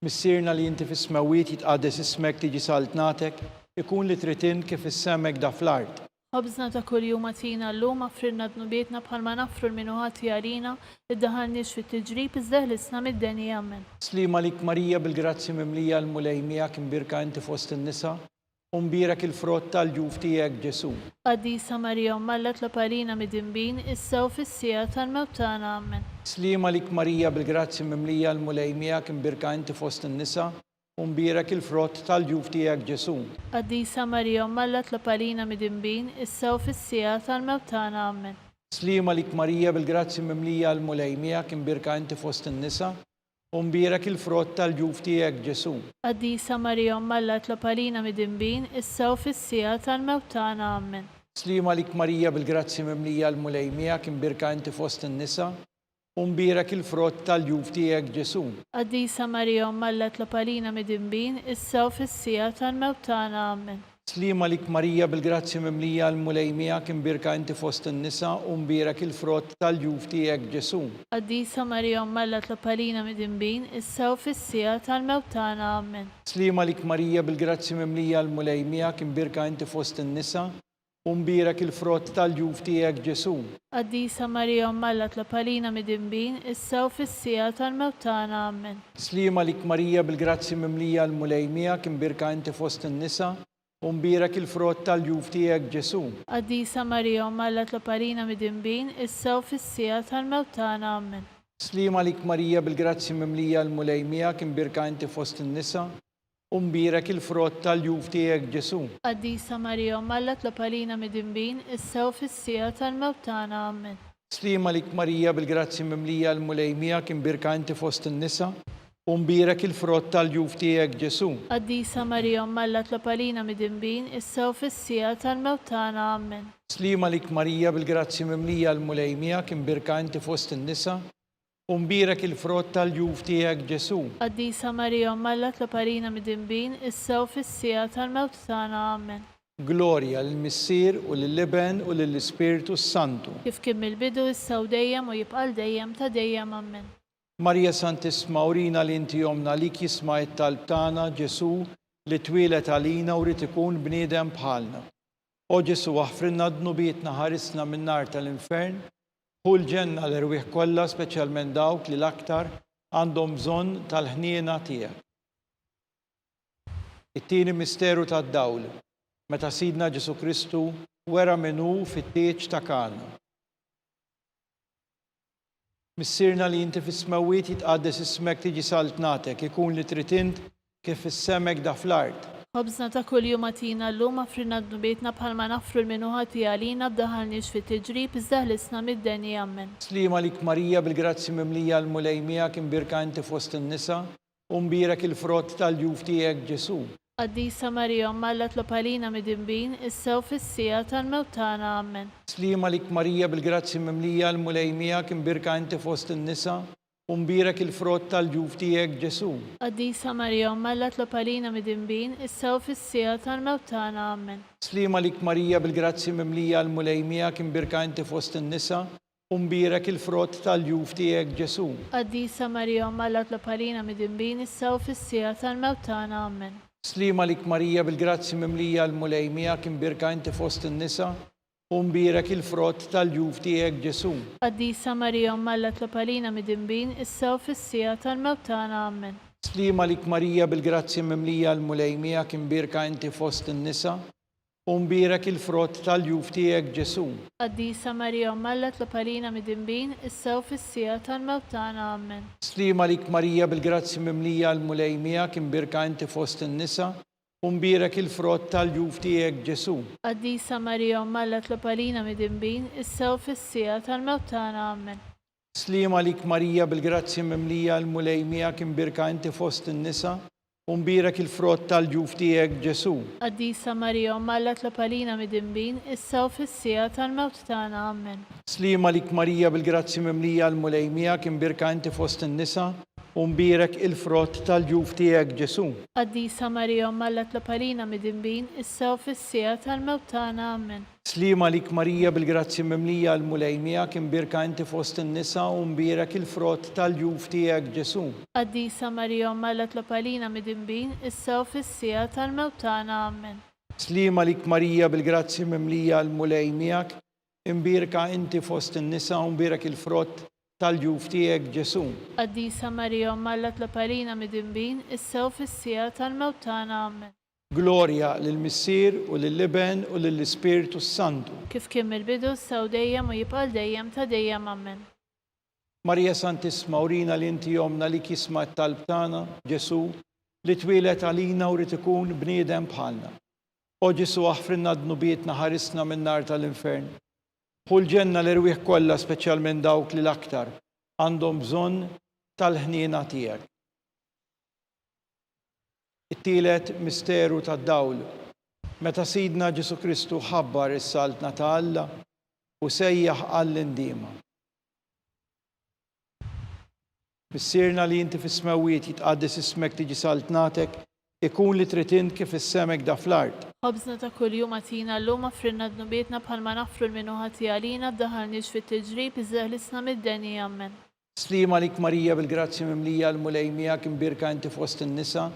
Missierna li inti fis-smewwiet jitqaddes ismek tiġi saltnatek, ikun li trid int kif fis-sema hekk da fl-art. Ħobżna ta' kuljum agħtina llum, aghfrilna dnubietna bħalma naghfru 'l min hu ħati għalina, iddaħħalniex fit-tiġrib, iżda eħlisna mid-deni. Ammen. Sliem għalik Marija bil-grazzja mimlija l-Mulej miegħek imbierka inti fost in-nisa, U mbierek il-frott tal-ġuf tiegħek, Ġesù. Qaddisa Marija Omm Alla tlob għalina midinbin, issa u fis-siegħa tal-mewt tagħna. Ammen. Sliem għalik Marija bil-grazzja mimlija l-Mulej miegħek imbierka inti fost in-nisa, u mbierek il-frott tal-ġuf tiegħek, Ġesù. Qaddisa Marija Omm Alla tlob għalina midinbin, issa u fis-siegħa tal-mewt tagħna. Ammen. Sliem għalik Marija bil-grazzja mimlija l-Mulej miegħek imbierka inti fost in-nisa, U mbierek il-frott tal-ġuf tiegħek, Ġesù. Qaddisa Marija Omm Alla itlob għalina midinbin, issa u fis-siegħa tal-mewt tagħna. Ammen. Sliem għalik Marija bil-grazzja mimlija l-Mulej miegħek imbierka inti fost in-nisa, u mbierek il-frott tal-ġuf tiegħek, Ġesù. Qaddisa Marija Omm Alla itlob għalina midinbin, issa u fis-siegħa tal-mewt tagħna. Ammen. Sliem għalik Marija bil-grazzja mimlija l-Mulej miegħek imbierka inti fost in-nisa u mbierek il-frott tal-ġuf tiegħek Ġesù. Qaddisa Marija Omm Alla tlob għalina midinbin, issa u fis-siegħa tal-mewt tagħna. Ammen. Sliem għalik Marija bil-grazzja mimlija l-Mulej miegħek imbierka inti fost in-nisa u mbierek il-frott tal-ġuf tiegħek Ġesù. Qaddisa Marija Omm Alla tlob għalina midinbin, issa u fis-siegħa tal-mewt tagħna. Ammen. Sliem għalik Marija bil-grazzja mimlija l-Mulej miegħek imbierka inti fost in-nisa u mbierek il-frott tal-ġuf tiegħek Ġesù. Qaddisa Marija Omm Alla tlob għalina midinbin, issa u fis-siegħa tal-mewt tagħna. Ammen. Sliem għalik Marija bil-grazzja mimlija l-Mulej miegħek imbierka inti fost in-nisa u mbierek il-frott tal-ġuf tiegħek Ġesù. Qaddisa Marija Omm Alla tlob għalina midinbin, issa u fis-siegħa tal-mewt tagħna. Ammen. Sliem għalik Marija bil-grazzja mimlija l-Mulej miegħek imbierka inti fost in-nisa. U mbierek il-frott tal-ġuf tiegħek, Ġesù. Qaddisa Marija Omm Alla tlob għalina midinbin, issa u fis-siegħa tal-mewt tagħna. Ammen. Sliem għalik Marija bil-grazzja mimlija l-Mulej miegħek imbierka inti fost in-nisa, u mbierek il-frott tal-ġuf tiegħek Ġesù. Qaddisa Marija Omm Alla tlob għalina midinbin, issa u fis-siegħa tal-mewt tagħna. Ammen. Glorja lill-Missier u lill-Iben u lill-Ispirtu s-Santu. Kif kien mill-bidu, issa u dejjem u jibqa' għal dejjem ta' dejjem. Ammen. Marija Santissma urina li inti Ommna għalik jisma' it-talb tagħna Ġesù li twieled għalina u ried ikun bniedem bħalna. O Ġesù aħfrilna dnubietna ħarisna min-nar tal-infern, ħu l-ġenna l-erwieħ kollha speċjalment dawk li l-aktar għandhom bżonn tal-ħniena tiegħek. It-tieni misteru tad-dawl, meta Sidna Ġesù Kristu wera min hu fit-tieġ ta' Kana. Missierna li inti fis-smewwiet jitqaddes ismek tiġi saltnatek ikun li trid int kif fis-sema hekk da fl-art. Ħobżna ta' kuljum agħtina llum aħfrilna dnubietna bħalma naħfru 'l min hu ħati għalina ddaħħalniex fit-tiġrib iżda ħlisna mid-deni Ammen. Sliem għalik Marija bil-grazzji mimlija l-Mulej miegħek imbierka inti fost in-nisa U mbierek il-frott tal-ġuf tiegħek, Ġesù. Qaddisa Marija Omm Alla tlob għalina midinbin, issa u fis-siegħa tal-mewt tagħna. Ammen. Sliem għalik Marija bil-grazzji mimlija l-Mulej miegħek imbierka inti fost in-nisa, u mbierek il-frott tal-ġuf tiegħek, Ġesù. Qaddisa Marija Omm Alla tlob għalina midinbin, issa u fis-siegħa tal-mewt tagħna. Ammen. Sliem għalik Marija bil-grazzji mimlija l-Mulej miegħek imbierka inti fost in-nisa, U mbierek il-frott tal-ġuf tiegħek, Ġesù. Qaddisa Marija Omm Alla tlob għalina midinbin issa u fis-siegħa tal-mewt tagħna. Ammen. Sliem għalik Marija bil-grazzji mimlija l-Mulej miegħek imbierka inti fost in-nisa u mbierek il-frott tal-ġuf tiegħek Ġesù. Qaddisa Marija Omm Alla tlob għalina midinbin issa u fis-siegħa tal-mewt tagħna. Ammen. Sliem għalik Marija bil-grazzji mimlija l-Mulej miegħek imbierka inti fost in-nisa U mbierek il-frott tal-ġuf tiegħek, Ġesù. Qaddisa Marija Omm Alla tlob għalina midinbin, issa u fis-siegħa tal-mewt tagħna. Ammen. Sliem għalik Marija bil-grazzji mimlija l-Mulej miegħek imbierka inti fost in-nisa, u mbierek il-frott tal-ġuf tiegħek, Ġesù. Qaddisa Marija Omm Alla tlob għalina midinbin, issa u fis-siegħa tal-mewt tagħna. Ammen. Sliem għalik Marija bil-grazzji mimlija l-Mulej miegħek imbierka inti fost in-nisa, U mbierek il-frott tal-ġuf tiegħek, Ġesù. Qaddisa Marija Omm Alla tlob għalina midinbin, issa u fis-siegħa tal-mewt tagħna. Ammen. Sliem għalik Marija bil-grazzji mimlija l-Mulej miegħek imbierka inti fost in-nisa, u mbierek il-frott tal-ġuf tiegħek, Ġesù. Qaddisa Marija Omm Alla tlob għalina midinbin, issa u fis-siegħa tal-mewt tagħna. Ammen. Sliem għalik Marija bil-grazzji mimlija l-Mulej miegħek imbierka inti fost in-nisa u mbierek il-frott tal-ġuf tiegħek, Ġesù. Qaddisa Marija Omm Alla tlob għalina midinbin, issa u fis-siegħa tal-mewt tagħna. Ammen. Sliem għalik Marija bil-grazzji mimlija l-Mulej miegħek, imbierka inti fost in-nisa u mbierek il-frott tal-ġuf tiegħek Ġesù. Qaddisa Marija Omm Alla tlob għalina midinbin, issa u fis-siegħa tal-mewt tagħna. Ammen. Glorja lill-Missier u lill-Iben u lill-Ispirtu s-Santu. Kif kien mill-bidu, issa u dejjem u jibqa' għal dejjem ta' dejjem. Ammen. Marija Santissma, urina li inti Ommna għalik jisma' t-talb tagħna, Ġesù, li twieled għalina u ried ikun bniedem bħalna. O Ġesù aħfrilna dnubietna ħarisna min-nar tal-infern. Ħu l-ġenna l-erwieħ kollha speċjalment dawk li l-aktar għandhom bżonn tal-ħniena tiegħek. It-tielet misteru tad-dawl, meta Sidna Ġesù Kristu ħabbar is-Saltna ta' Alla u sejjaħ għall-indiema. Missierna li inti fis-smewwiet jitqaddes ismek tiġi saltnatek, ikun li trid int kif fis-sema hekk da fl-art. Ħobżna ta' kuljum agħtina llum aghfrilna dnubietna bħalma naghfru 'l min hu ħati għalina ddaħħalniex fit-tiġrib iżda eħlisna mid-deni. Ammen. Sliem għalik Marija bil-grazzja mimlija l-Mulej miegħek imbierka inti fost in-nisa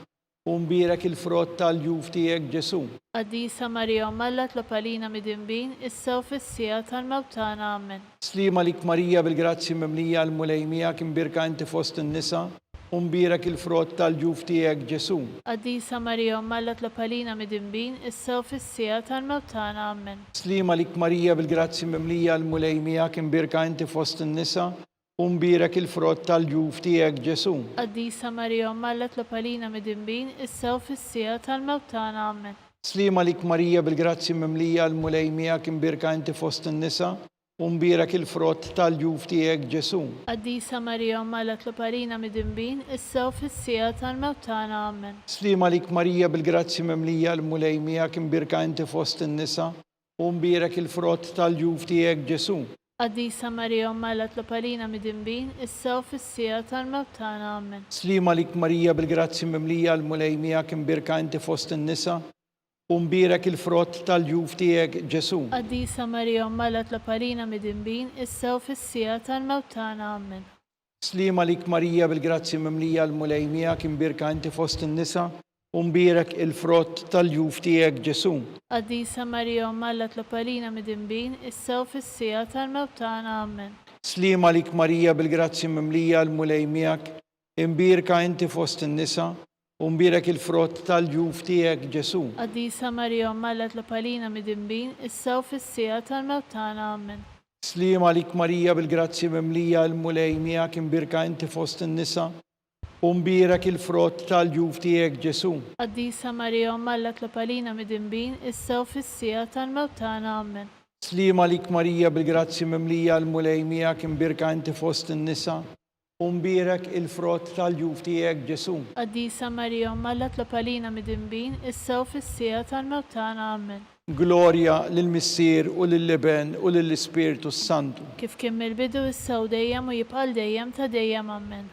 U mbierek il-frott tal-ġuf tiegħek, Ġesù. Qaddisa Marija Omm Alla tlob għalina midinbin, issa u fis-siegħa tal-mewt tagħna. Ammen. Sliem għalik Marija bil-grazzji mimlija l-Mulej miegħek imbierka inti fost in-nisa, u mbierek il-frott tal-ġuf tiegħek, Ġesù. Qaddisa Marija Omm Alla tlob għalina midinbin, issa u fis-siegħa tal-mewt tagħna. Ammen. Sliem għalik Marija bil-grazzji mimlija l-Mulej miegħek imbierka inti fost in-nisa, U mbierek il-frott tal-ġuf tiegħek, Ġesù. Qaddisa Marija Omm Alla tlob għalina midinbin, issa u fis-siegħa tal-mewt tagħna. Ammen. Sliem għalik Marija bil-grazzji mimlija l-Mulej miegħek imbierka inti fost in-nisa, u. U mbierek il-frott tal-ġuf tiegħek, Ġesù. Qaddisa Marija Omm Alla tlob għalina midinbin, issa u fis-siegħa tal-mewt tagħna. Ammen. Sliem għalik Marija bil-grazzji mimlija l-Mulej miegħek imbierka inti fost in-nisa, u mbierek il-frott tal-ġuf tiegħek Ġesù. Qaddisa Marija Omm Alla tlob għalina midinbin, issa u fis-siegħa tal-mewt tagħna. Ammen. Sliem għalik Marija bil-grazzji mimlija l-Mulej miegħek imbierka inti fost in-nisa, U mbierek il-frott tal-ġuf tiegħek, Ġesù. Qaddisa Marija Omm Alla tlob għalina midinbin, issa u fis-siegħa tal-mewt tagħna. Ammen. Sliem għalik Marija bil-grazzji mimlija l-Mulej miegħek imbierka inti fost in-nisa u mbierek il-frott tal-ġuf tiegħek Ġesù. Qaddisa Marija Omm Alla tlob għalina midinbin, issa u fis-siegħa tal-mewt tagħna. Ammen. Sliem għalik Marija bil-grazzji mimlija l-Mulej miegħek imbierka inti fost in-nisa U mbierek il-frott tal-ġuf tiegħek, Ġesù. Qaddisa Marija Omm Alla tlob għalina midinbin, issa u fis-siegħa tal-mewt tagħna. Ammen. Sliem għalik Marija bil-grazzji mimlija il-Mulej miegħek imbierka inti fost in-nisa u mbierek il-frott tal-ġuf tiegħek Ġesù. Qaddisa Marija Omm Alla tlob għalina midinbin, issa u fis-siegħa tal-mewt tagħna. Ammen. Sliem għalik Marija bil-grazzji mimlija il-Mulej miegħek imbierka inti fost in-nisa U mbierek il-frott tal-ġuf tiegħek, Ġesù. Qaddisa Marija Omm Alla tlob għalina midinbin, issa u fis-siegħa tal-mewt tagħna. Ammen. Glorja lill-Missier u lill-Iben u lill-Ispirtu s-Santu. Kif kien mill-bidu, issa u dejjem u jibqa' għal dejjem ta' dejjem. Ammen.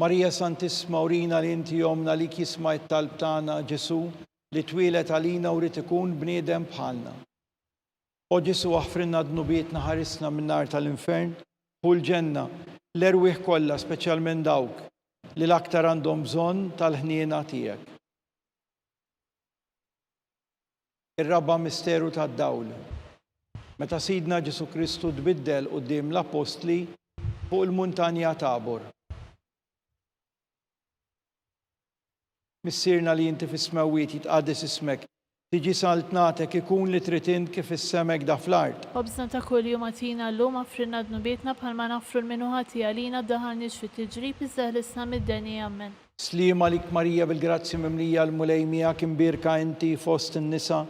Marija Santissma urina li inti Ommna għalik jisma' it-talb tagħna, Ġesù, li twieled għalina u ried ikun bniedem bħalna. O Ġesù aħfrilna dnubietna ħarisna min-nar tal-infern, ħu l-ġenna l-erwieħ kollha speċjalment dawk li l-aktar għandhom bżonn tal-ħniena tiegħek. Ir-raba' misteru tad-dawl. Meta Sidna Ġesù Kristu tbiddel quddiem l-appostli fuq il-muntanja Tabor. Missierna li inti fis-smewwiet, jitqaddes ismek, tiġi saltnatek, ikun li trid int kif fis-sema hekk da fl-art. Ħobżna ta' kuljum agħtina llum, aghfrilna dnubietna bħalma naghfru 'l min hu ħati għalina, ddaħħalniex fit-tiġrib iżda ħlisna mid-deni. Ammen. Sliem għalik Marija bil-grazzja mimlija l-Mulej miegħek imbierka inti fost in-nisa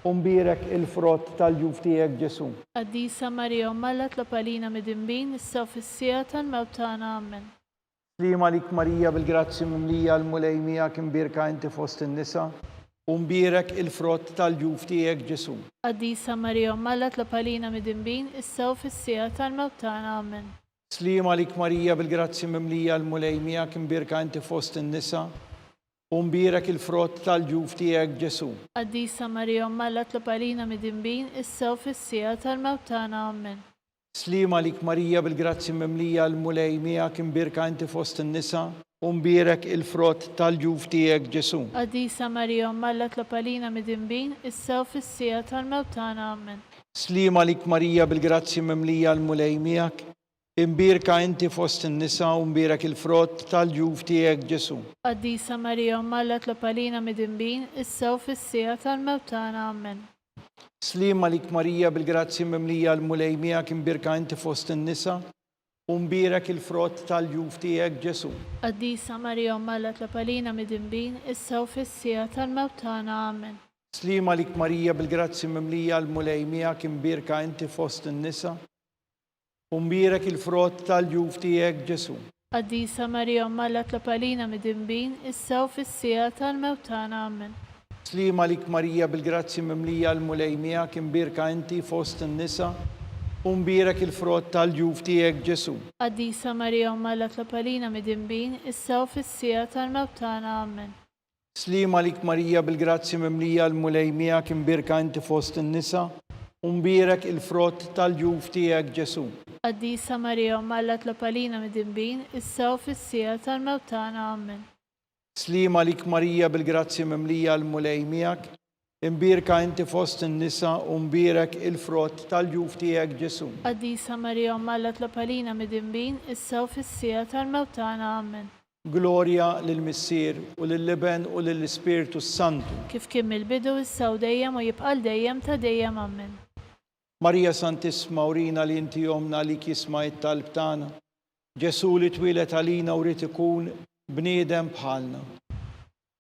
u mbierek il-frott tal-ġuf tiegħek Ġesù. Qaddisa Marija Omm Alla tlob għalina midinbin issa u fis-siegħa tal-mewt tagħna. Ammen. Sliem għalik Marija bil-grazzji mimlija l-Mulej miegħek imbierka inti fost in-nisa u mbierek il-frott tal-ġuf tiegħek Ġesù. Qaddisa Marija Omm Alla tlob għalina midinbin issa u fis-siegħa tal-mewt tagħna. Ammen. Sliem għalik Marija bil-grazzji mimlija l-Mulej miegħek imbierka inti fost in-nisa u mbierek il-frott tal-ġuf tiegħek Ġesù. Qaddisa Marija Omm Alla tlob għalina midinbin issa u fis-siegħa tal-mewt tagħna. Ammen. Sliem għalik Marija bil-grazzji mimlija l-Mulej miegħek imbierka inti fost in-nisa u mbierek il-frott tal-ġuf tiegħek Ġesù. Qaddisa Marija Omm Alla tlob għalina midinbin issa u fis-siegħa tal-mewt tagħna. Ammen. Sliem għalik Marija bil-grazzji mimlija l-Mulej miegħek, imbierka inti fost in-nisa u mbierek il-frott tal-ġuf tiegħek Ġesù. Qaddisa Marija Omm Alla tlob għalina midinbin issa u fis-siegħa tal-mewt tagħna. Ammen. Sliem għalik Marija bil-grazzji mimlija l-Mulej miegħek imbierka inti fost in-nisa u mbierek il-frott tal-ġuf tiegħek Ġesù. Qaddisa Marija Omm Alla tlob għalina midinbin issa u fis-siegħa tal-mewt tagħna. Amen. Sliem għalik Marija bil-grazzji mimlija l-Mulej miegħek imbierka inti fost in-nisa u mbierek il-frott tal-ġuf tiegħek Ġesù. Qaddisa Marija Omm Alla tlob għalina midinbin, issa u fis-siegħa tal-mewt tagħna. Ammen. Sliem għalik Marija bil-grazzji mimlija l-Mulej miegħek imbierka inti fost in-nisa u mbierek il-frott tal-ġuf tiegħek Ġesù. Qaddisa Marija Omm Alla tlob għalina midinbin, issa u fis-siegħa tal-mewt tagħna. Ammen. Sliem għalik Marija bil-grazzji mimlija l-Mulej miegħek imbierka inti fost in-nisa u mbierek il-frott tal-ġuf tiegħek Ġesù. Qaddisa Marija Omm Alla tlob għalina midinbin, issa u fis-siegħa tal-mewt tagħna. Ammen. Sliem għalik Marija bil-grazzji mimlija l-Mulej miegħek, imbierka inti fost in-nisa u mbierek il-frott tal-ġuf tiegħek Ġesù. Qaddisa Marija Omm Alla tlob għalina midinbin, issa u fis-siegħa tal-mewt tagħna. Ammen. Glorja lill-Missier, u lill-Iben, u lill-Ispirtu s-Santu. Kif kien mill-bidu, issa u dejjem, u jibqa' għal dejjem ta' dejjem. Ammen. Marija Santissma, urina li inti Ommna għalik jisma' it-talb tagħna. Ġesù li twieled għalina u ried ikun bniedem bħalna.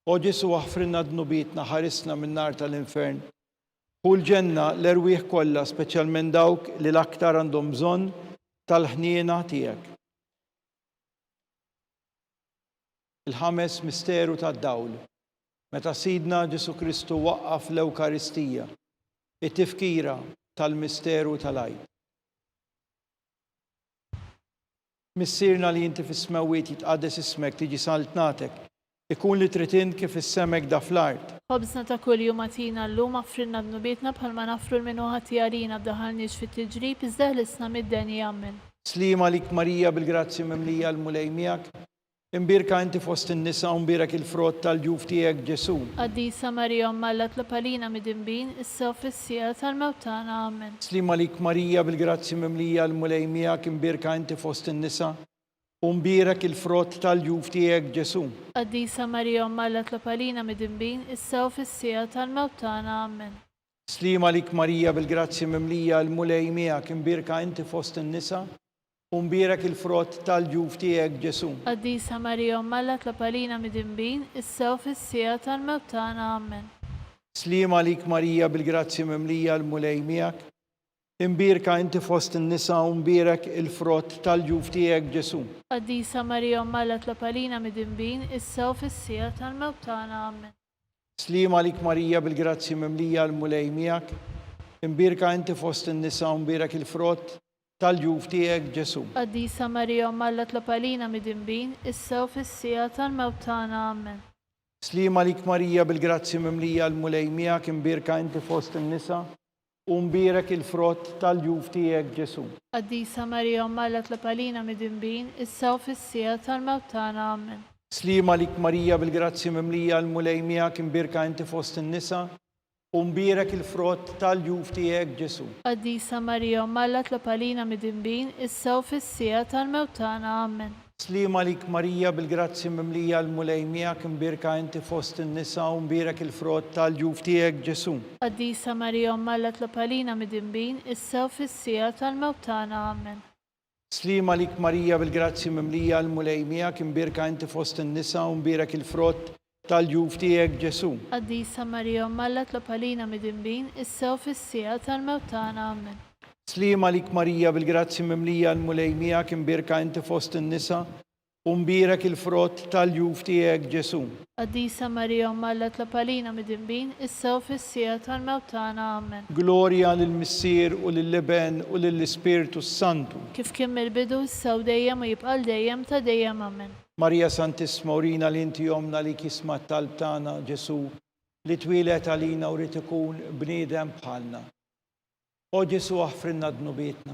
O Ġesù aħfrilna dnubietna, ħarisna min-nar tal-infern. Ħu l-ġenna l-erwieħ kollha, speċjalment dawk li l-aktar għandhom bżonn tal-ħniena tiegħek. Il-ħames misteru tad-dawl, meta Sidna Ġesù Kristu waqqaf l-Ewkaristija, it-tifkira tal-misteru tal-Għid. Missierna li inti fis-smewwiet jitqaddes ismek tiġi saltnatek, ikun li trid int kif fis-sema hekk da fl-art. Ħobżna ta' kuljum agħtina llum, aghfrilna dnubietna bħalma naghfru 'l min hu ħati għalina, ddaħħalniex fit-tiġrib, iżda eħlisna mid-deni. Ammen. Sliem għalik Marija bil-grazzja mimlija l-Mulej miegħek, Imbierka inti fost in-nisa u mbierek il-frott tal-ġuf tiegħek, Ġesù. Qaddisa Marija Omm Alla tlob għalina midinbin, issa u fis-siegħa tal-mewt tagħna. Amen. Sliem għalik Marija bil-grazzja mimlija l-Mulej miegħek imbierka inti fost in-nisa u mbierek il-frott tal-ġuf tiegħek, Ġesù. Qaddisa Marija Omm Alla tlob għalina midinbin, issa u fis-siegħa tal-mewt tagħna. Amen. Sliem għalik Marija bil-grazzja mimlija l-Mulej miegħek imbierka inti fost in-nisa U mbierek il-frott tal-ġuf tiegħek, Ġesù. Qaddisa Marija Omm Alla tlob għalina midinbin, issa u fis-siegħa tal-mewt tagħna. Ammen. Sliem għalik Marija bil-grazzja mimlija l-Mulej miegħek. Imbierka inti fost in-nisa u mbierek il-frott tal-ġuf tiegħek, Ġesù. Qaddisa Marija Omm Alla tlob għalina midinbin, issa u fis-siegħa tal-mewt tagħna. Ammen. Sliem għalik Marija bil-grazzja mimlija l-Mulej miegħek. Imbierka inti fost in-nisa u mbierek il-frott tal-ġuf tiegħek, Ġesù. Qaddisa Marija Omm Alla tlob għalina midinbin, issa u fis-siegħa tal-mewt tagħna. Ammen. Sliem għalik Marija bil-grazzja mimlija l-Mulej miegħek imbierka inti fost in-nisa u mbierek il-frott tal-ġuf tiegħek Ġesù. Qaddisa Marija Omm Alla tlob għalina midinbin, issa u fis-siegħa tal-mewt tagħna. Ammen. Sliem għalik Marija bil-grazzja mimlija l-Mulej miegħek imbierka inti fost in-nisa U mbierek il-frott tal-ġuf tiegħek, Ġesù. Qaddisa Marija Omm Alla tlob għalina midinbin, issa u fis-siegħa tal-mewt tagħna. Ammen. Sliem għalik Marija bil-grazzja mimlija l-Mulej miegħek imbierka inti fost in-nisa u mbierek il-frott tal-ġuf tiegħek, Ġesù. Qaddisa Marija Omm Alla tlob għalina midinbin, issa u fis-siegħa tal-mewt tagħna. Ammen. Sliem għalik Marija bil-grazzja mimlija l-Mulej miegħek imbierka inti fost in-nisa u mbierek il-frott tal-ġuf tiegħek Ġesù. Qaddisa Marija Omm Alla tlob għalina midinbin, issa u fis-siegħa tal-mewt tagħna. Ammen. Sliem għalik Marija bil-grazzja mimlija l-Mulej miegħek imbierka inti fost in-nisa u mbierek il-frott tal-ġuf tiegħek Ġesù. Qaddisa Marija Omm Alla tlob għalina midinbin, issa u fis-siegħa tal-mewt tagħna. Ammen. Glorja lill-Missier u lill-Iben u lill-Ispirtu s-Santu. Kif kien mill-bidu, issa u dejjem u jibqa' għal dejjem ta' dejjem. Ammen. Marija Santissma urina li inti Ommna li jisma' t-talb tagħna Ġesù li twieled għalina u ried ikun bniedem bħalna. O Ġesù aħfrilna dnubietna.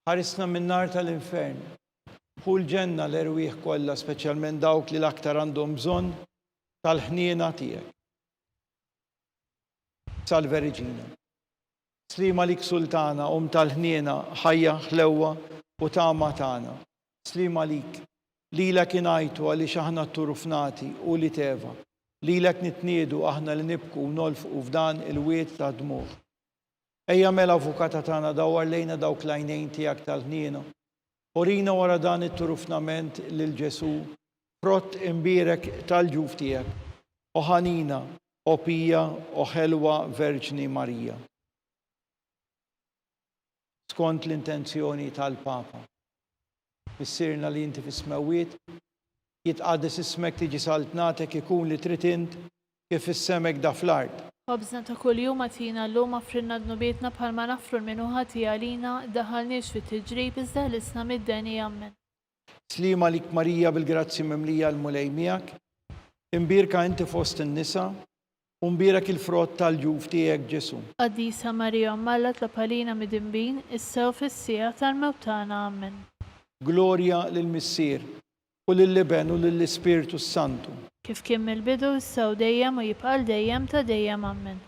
Ħarisna min-nar tal-infern. Ħu l-ġenna l-erwieħ kollha, speċjalment dawk li l-aktar għandhom bżonn tal-ħniena tiegħek. Salve Regina. Sliem għalik Sultana, Omm tal-ħniena, ħajja, ħlewwa u tama tagħna. Sliem għalik. Lilek ingħajtu għaliex aħna tturufnati, ulied Eva. Lilek nitniedu aħna li nibku u nolfqu f'dan il-wied ta' dmugħ. Ejja mela Avukata tagħna dawwar lejna dawk l-għajnejn tiegħek tal-ħniena. Urina wara dan it-turufnament lil Ġesù, frott imbierek tal-ġuf tiegħek. O ħanina, o pija, o ħelwa Verġni Marija. Skont l-intenzjoni tal-Papa. Missierna li inti fis-smewwiet, jitqaddes ismek tiġi saltnatek ikun li trid int kif fis-sema hekk da fl-art. Ħobżna ta' kuljum agħtina llum aghfrilna dnubietna bħalma naghfru 'l min hu ħati għalina, ddaħħalniex fit-tiġrib iżda ħlisna mid-deni. Ammen. Sliem għalik Marija bil-grazzja mimlija l-Mulej miegħek, imbierka inti fost in-nisa, u mbierek il-frott tal-ġuf tiegħek Ġesù. Qaddisa Marija Omm Alla tlob għalina midinbin, issa u fis-siegħa tal-mewt tagħna. Ammen. Glorja lill-Missier, U lill-Iben u lill-Ispirtu s-Santu. Kif kien mill-bidu, issa u dejjem u jibqa' għal dejjem ta' dejjem. Ammen.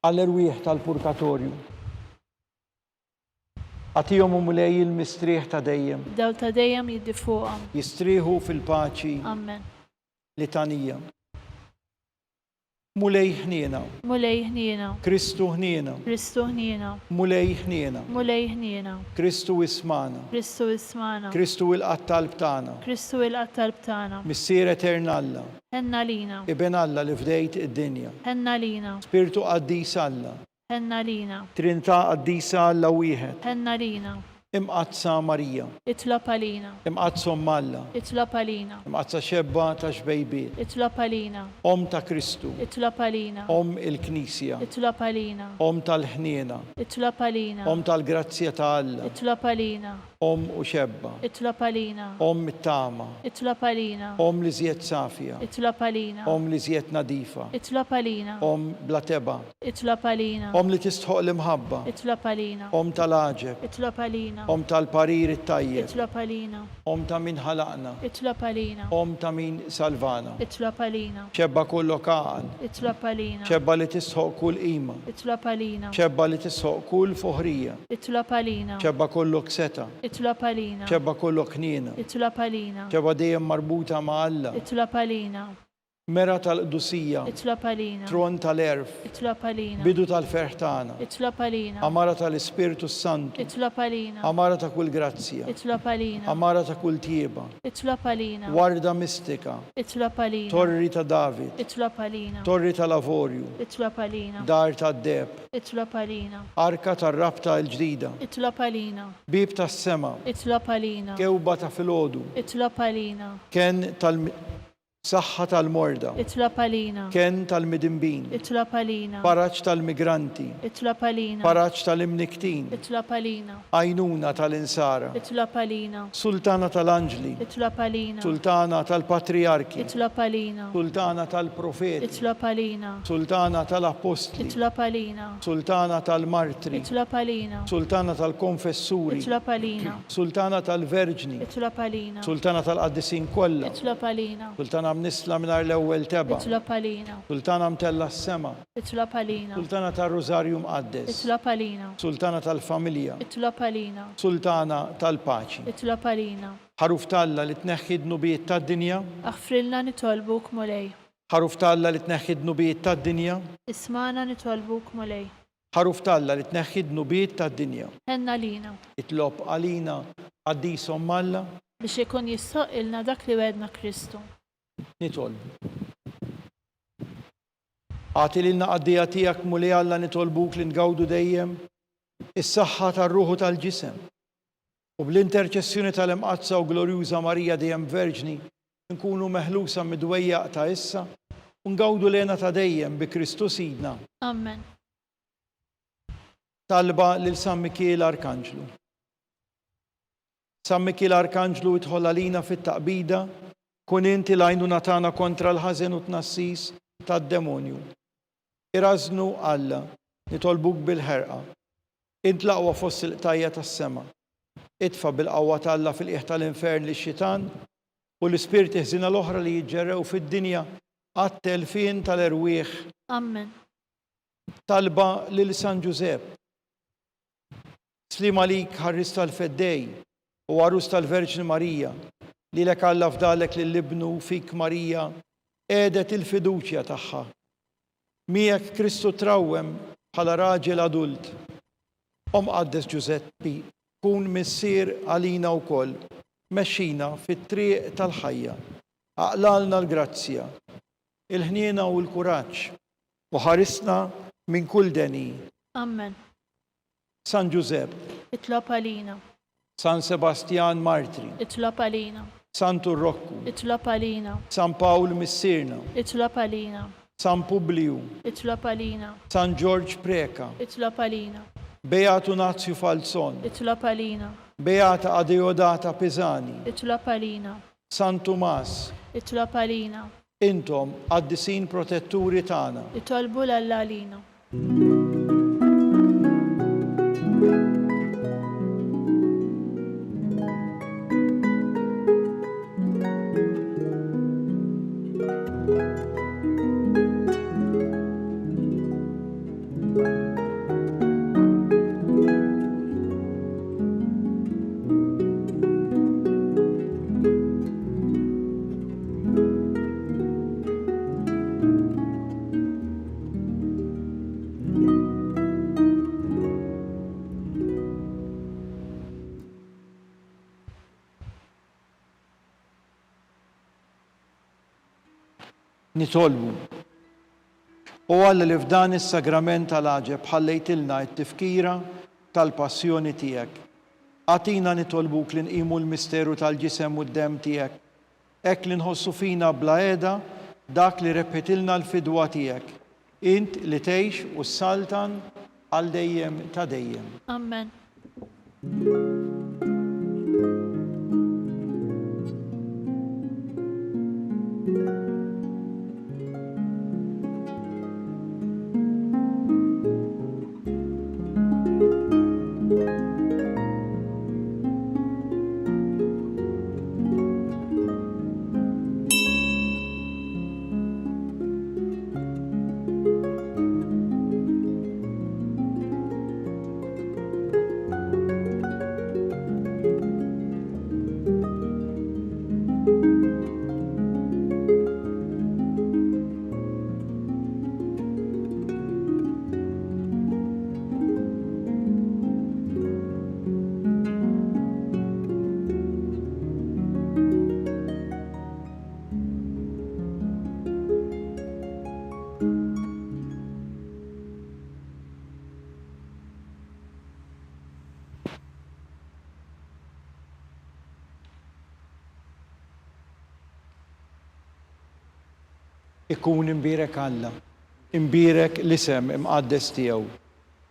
Għall-erwieħ tal-purkatorju. Agħtihom, o Mulej, il-mistrieħ ta' dejjem. Dawl ta' dejjem jiddi fuqhom. Jistrieħu fil-paċi. Ammen. Litanija. Mulej ħniena. Mulej ħniena. Kristu ħniena. Kristu ħniena. Mulej ħniena. Mulej ħniena. Kristu ismagħna. Kristu ismagħna. Kristu ilqa' t-talb tagħna. Kristu ilqa' t-talb tagħna. Missier etern Alla. Ħenn għalina. Iben Alla li fdejt id-dinja. Ħenn għalina. Spirtu qaddis Alla. Ħenn għalina. Trinità Qaddisa Alla wieħed. Ħenn għalina. Imqaddsa Marija. Itlob għalina. Imqaddsa Omm Alla. Itlob għalina. Imqaddsa Xebba ta' xbejbiet. Itlob għalina. Omm ta' Kristu. Itlob għalina. Omm il-Knisja. Itlob għalina. Omm tal-ħniena. Itlob għalina. Omm tal-grazzja ta' Alla. Itlob għalina. Omm u xebba. Itlob għalina. Omm it-tama. Itlob għalina. Omm l-iżjed safja. Itlob għalina. Omm l-iżjed nadifa. Itlob għalina. Omm bla tebgħa. Itlob għalina. Omm li tistħoqq l-imħabba. Itlob għalina. Omm tal-għaġeb. Itlob għalina. Omm tal-parir it-tajjeb. Itlob għalina. Omm ta' min ħalaqna. Itlob għalina. Omm ta' min salvana. Itlob għalina. Xebba kollok għaqal. Itlob għalina. Xebba li tistħoqq kull qima. Itlob għalina. Xebba li tistħoqq kull foħrija. Itlob għalina. Xebba kollok setgħa. Itlob għalina. Xebba kollok ħniena. Itlob għalina. Xebba dejjem marbuta ma' Alla. Itlob għalina. Mera tal-qdusija. Itlob għalina. Tron tal-għerf. Itlob għalina. Bidu tal-ferħ tagħna. Itlob għalina. Għamara tal-Ispirtu s-Santu. Itlob għalina. Għamara ta' kull grazzja. Itlob għalina. Għamara ta' kull tjieba. Itlob għalina. Warda mistika. Itlob għalina. Torri ta' David. Itlob għalina. Torri tal-avorju. Itlob għalina. Dar tad-deheb. Itlob għalina. Arka tar-Rabta l-Ġdida. Itlob għalina. Bieb tas-sema. Itlob għalina. Kewba ta' filgħodu. Itlob għalina. Kenn tal Saħħa tal-morda. Itlob għalina. Kenn tal-midinbin. Itlob għalina. Faraġ tal-migranti. Itlob għalina. Faraġ tal-imnikktin. Itlob għalina. Għajnuna tal-insara. Itlob għalina. Sultana tal-anġli. Itlob għalina. Sultana tal-patrijarki. Itlob għalina. Sultana tal-profeti. Itlob għalina. Sultana tal-appostli. Itlob għalina. Sultana tal-martri. Itlob għalina. Sultana tal-konfessuri. Itlob għalina. Sultana tal-verġni. Itlob għalina. Sultana tal-qaddisin kollha. Itlob għalina. Sultana mnissla mingħajr l-ewwel tebgħa. Itlob għalina. Sultana mtellgħa s-sema. Itlob għalina. Sultana tar-Rużarju Mqaddes. Itlob għalina. Sultana tal-familja. Itlob għalina. Sultana tal-paċi. Itlob għalina. Ħaruf t'Alla li tneħħi d-dnubiet tad-dinja. Aħfrilna nitolbuk, Mulej. Ħaruf t'Alla li tneħħi d-dnubiet tad-dinja. Ismagħna nitolbuk, Mulej. Ħaruf t'Alla li tneħħi d-dnubiet tad-dinja. Ħenn għalina. Itlob għalina, Qaddis Omm Alla. Biex ikun jistħoqqilna dak li wegħedna Kristu. Nitolbu. Agħti lilna qaddejja tiegħek, Mulej Alla, nitolbuk li ngawdu dejjem is-saħħa tar-ruħ u tal-ġisem, u bl-interċessjoni tal-Imqaddsa u Glorjuża Marija dejjem Verġni, nkunu meħlusa mid-dwejjaq ta' issa u ngawdu l-hena ta' dejjem bi Kristu Sidna. Amen. Talba lil San Mikiel Arkanġlu. San Mikiel Arkanġlu idħol għalina fit-taqbida, kun inti l-għajnuna tagħna kontra l-ħażen u t-tnassis tad-demonju. Irażżnu Alla, nitolbuk bil-ħerqa. Int l-aqwa fost il-qtajja' tas-sema. Itfa' bil-qawwa t'Alla fil-qiegħ tal-infern lix-xitan u l-ispirti ħżiena l-oħra li jiġġerrew fid-dinja għat-telfien tal-erwieħ. Ammen. Talba lil San Ġużepp. Sliem għalik, ħarries tal-Feddej u għarus tal-Verġni Marija, lilek Alla fdalek lil Ibnu u fik Marija qiegħdet il-fiduċja tagħha. Miegħek Kristu trawwem bħala raġel adult. O Mqaddes Ġużeppi, kun missier għalina wkoll, mexxina fit-triq tal-ħajja. Aqlalna l-grazzja, il-ħniena u l-kuraġġ, u ħarisna minn kull deni. Ammen. San Ġużepp. Itlob għalina. San Sebastjan Martri. Itlob għalina. Santu Rokku. Itlob għalina. San Pawl Missierna. Itlob għalina. San Publiju. Itlob għalina. San Ġorġ Preca. Itlob għalina. Beatu Nazju Falzon. Itlob għalina. Beata Adeodata Pisani. Itlob għalina. San Tumas. Itlob għalina. Intom, qaddisin protetturi tagħna. Itolbu 'l Alla għalina. Nitolbu. O Alla li f'dan is-sagrament tal-għaġeb ħallejtilna t-tifkira tal-passjoni tiegħek, agħtina nitolbuk li nqimu l-misteru tal-ġisem u d-demm tiegħek, hekk li nħossu fina bla heda dak li rebħitilna l-fidwa tiegħek, int li tgħix u ssaltan għal dejjem ta' dejjem. Amen. Ikun imbierek Alla, imbierek l-isem imqaddes tiegħu,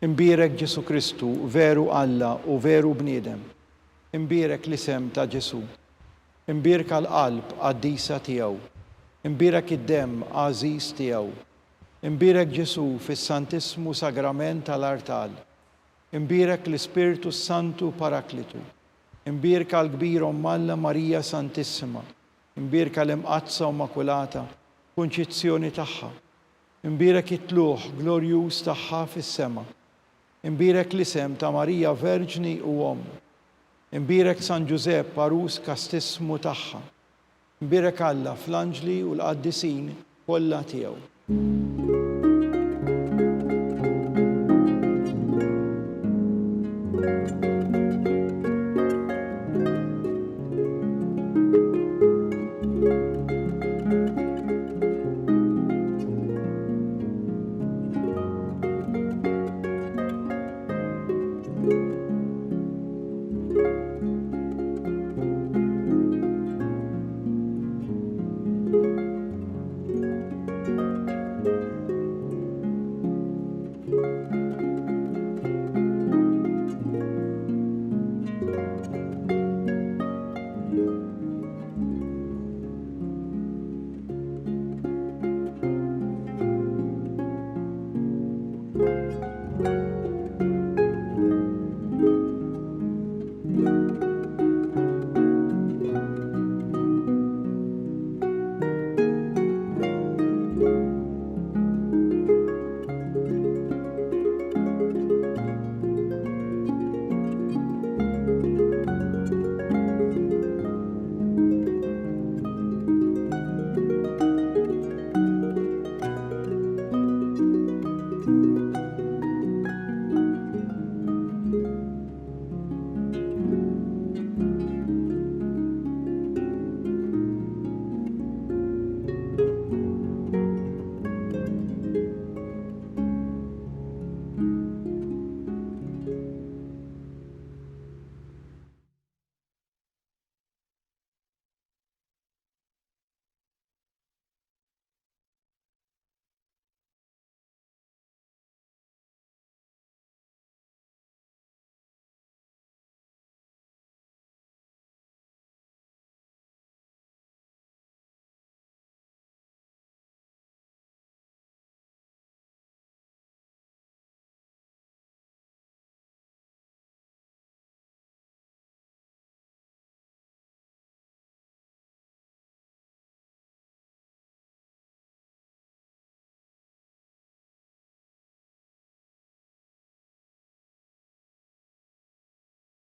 imbierek Ġesù Kristu, veru Alla u veru bniedem, imbierek l-isem ta' Ġesù. Imbierka l-qalb qaddisa tiegħu. Imbierek id-demm għażiż tiegħu. Imbierek Ġesù fis-Santissmu Sagrament tal-artal. Imbierek l-Ispirtu s-Santu Paraklitu. Imbierka l-kbira Omm Alla Marija Santissima. Imbierka l-Imqaddsa u Mmakulata Kunċizzjoni tagħha. Imbierek it-tlugħ glorjuż tagħha fis-sema. Imbierek l-isem ta' Marija Verġni u Omm. Imbierek San Ġużepp għarus kastissmu tagħha. Imbierek Alla fl-anġli u l-qaddisin kollha tiegħu.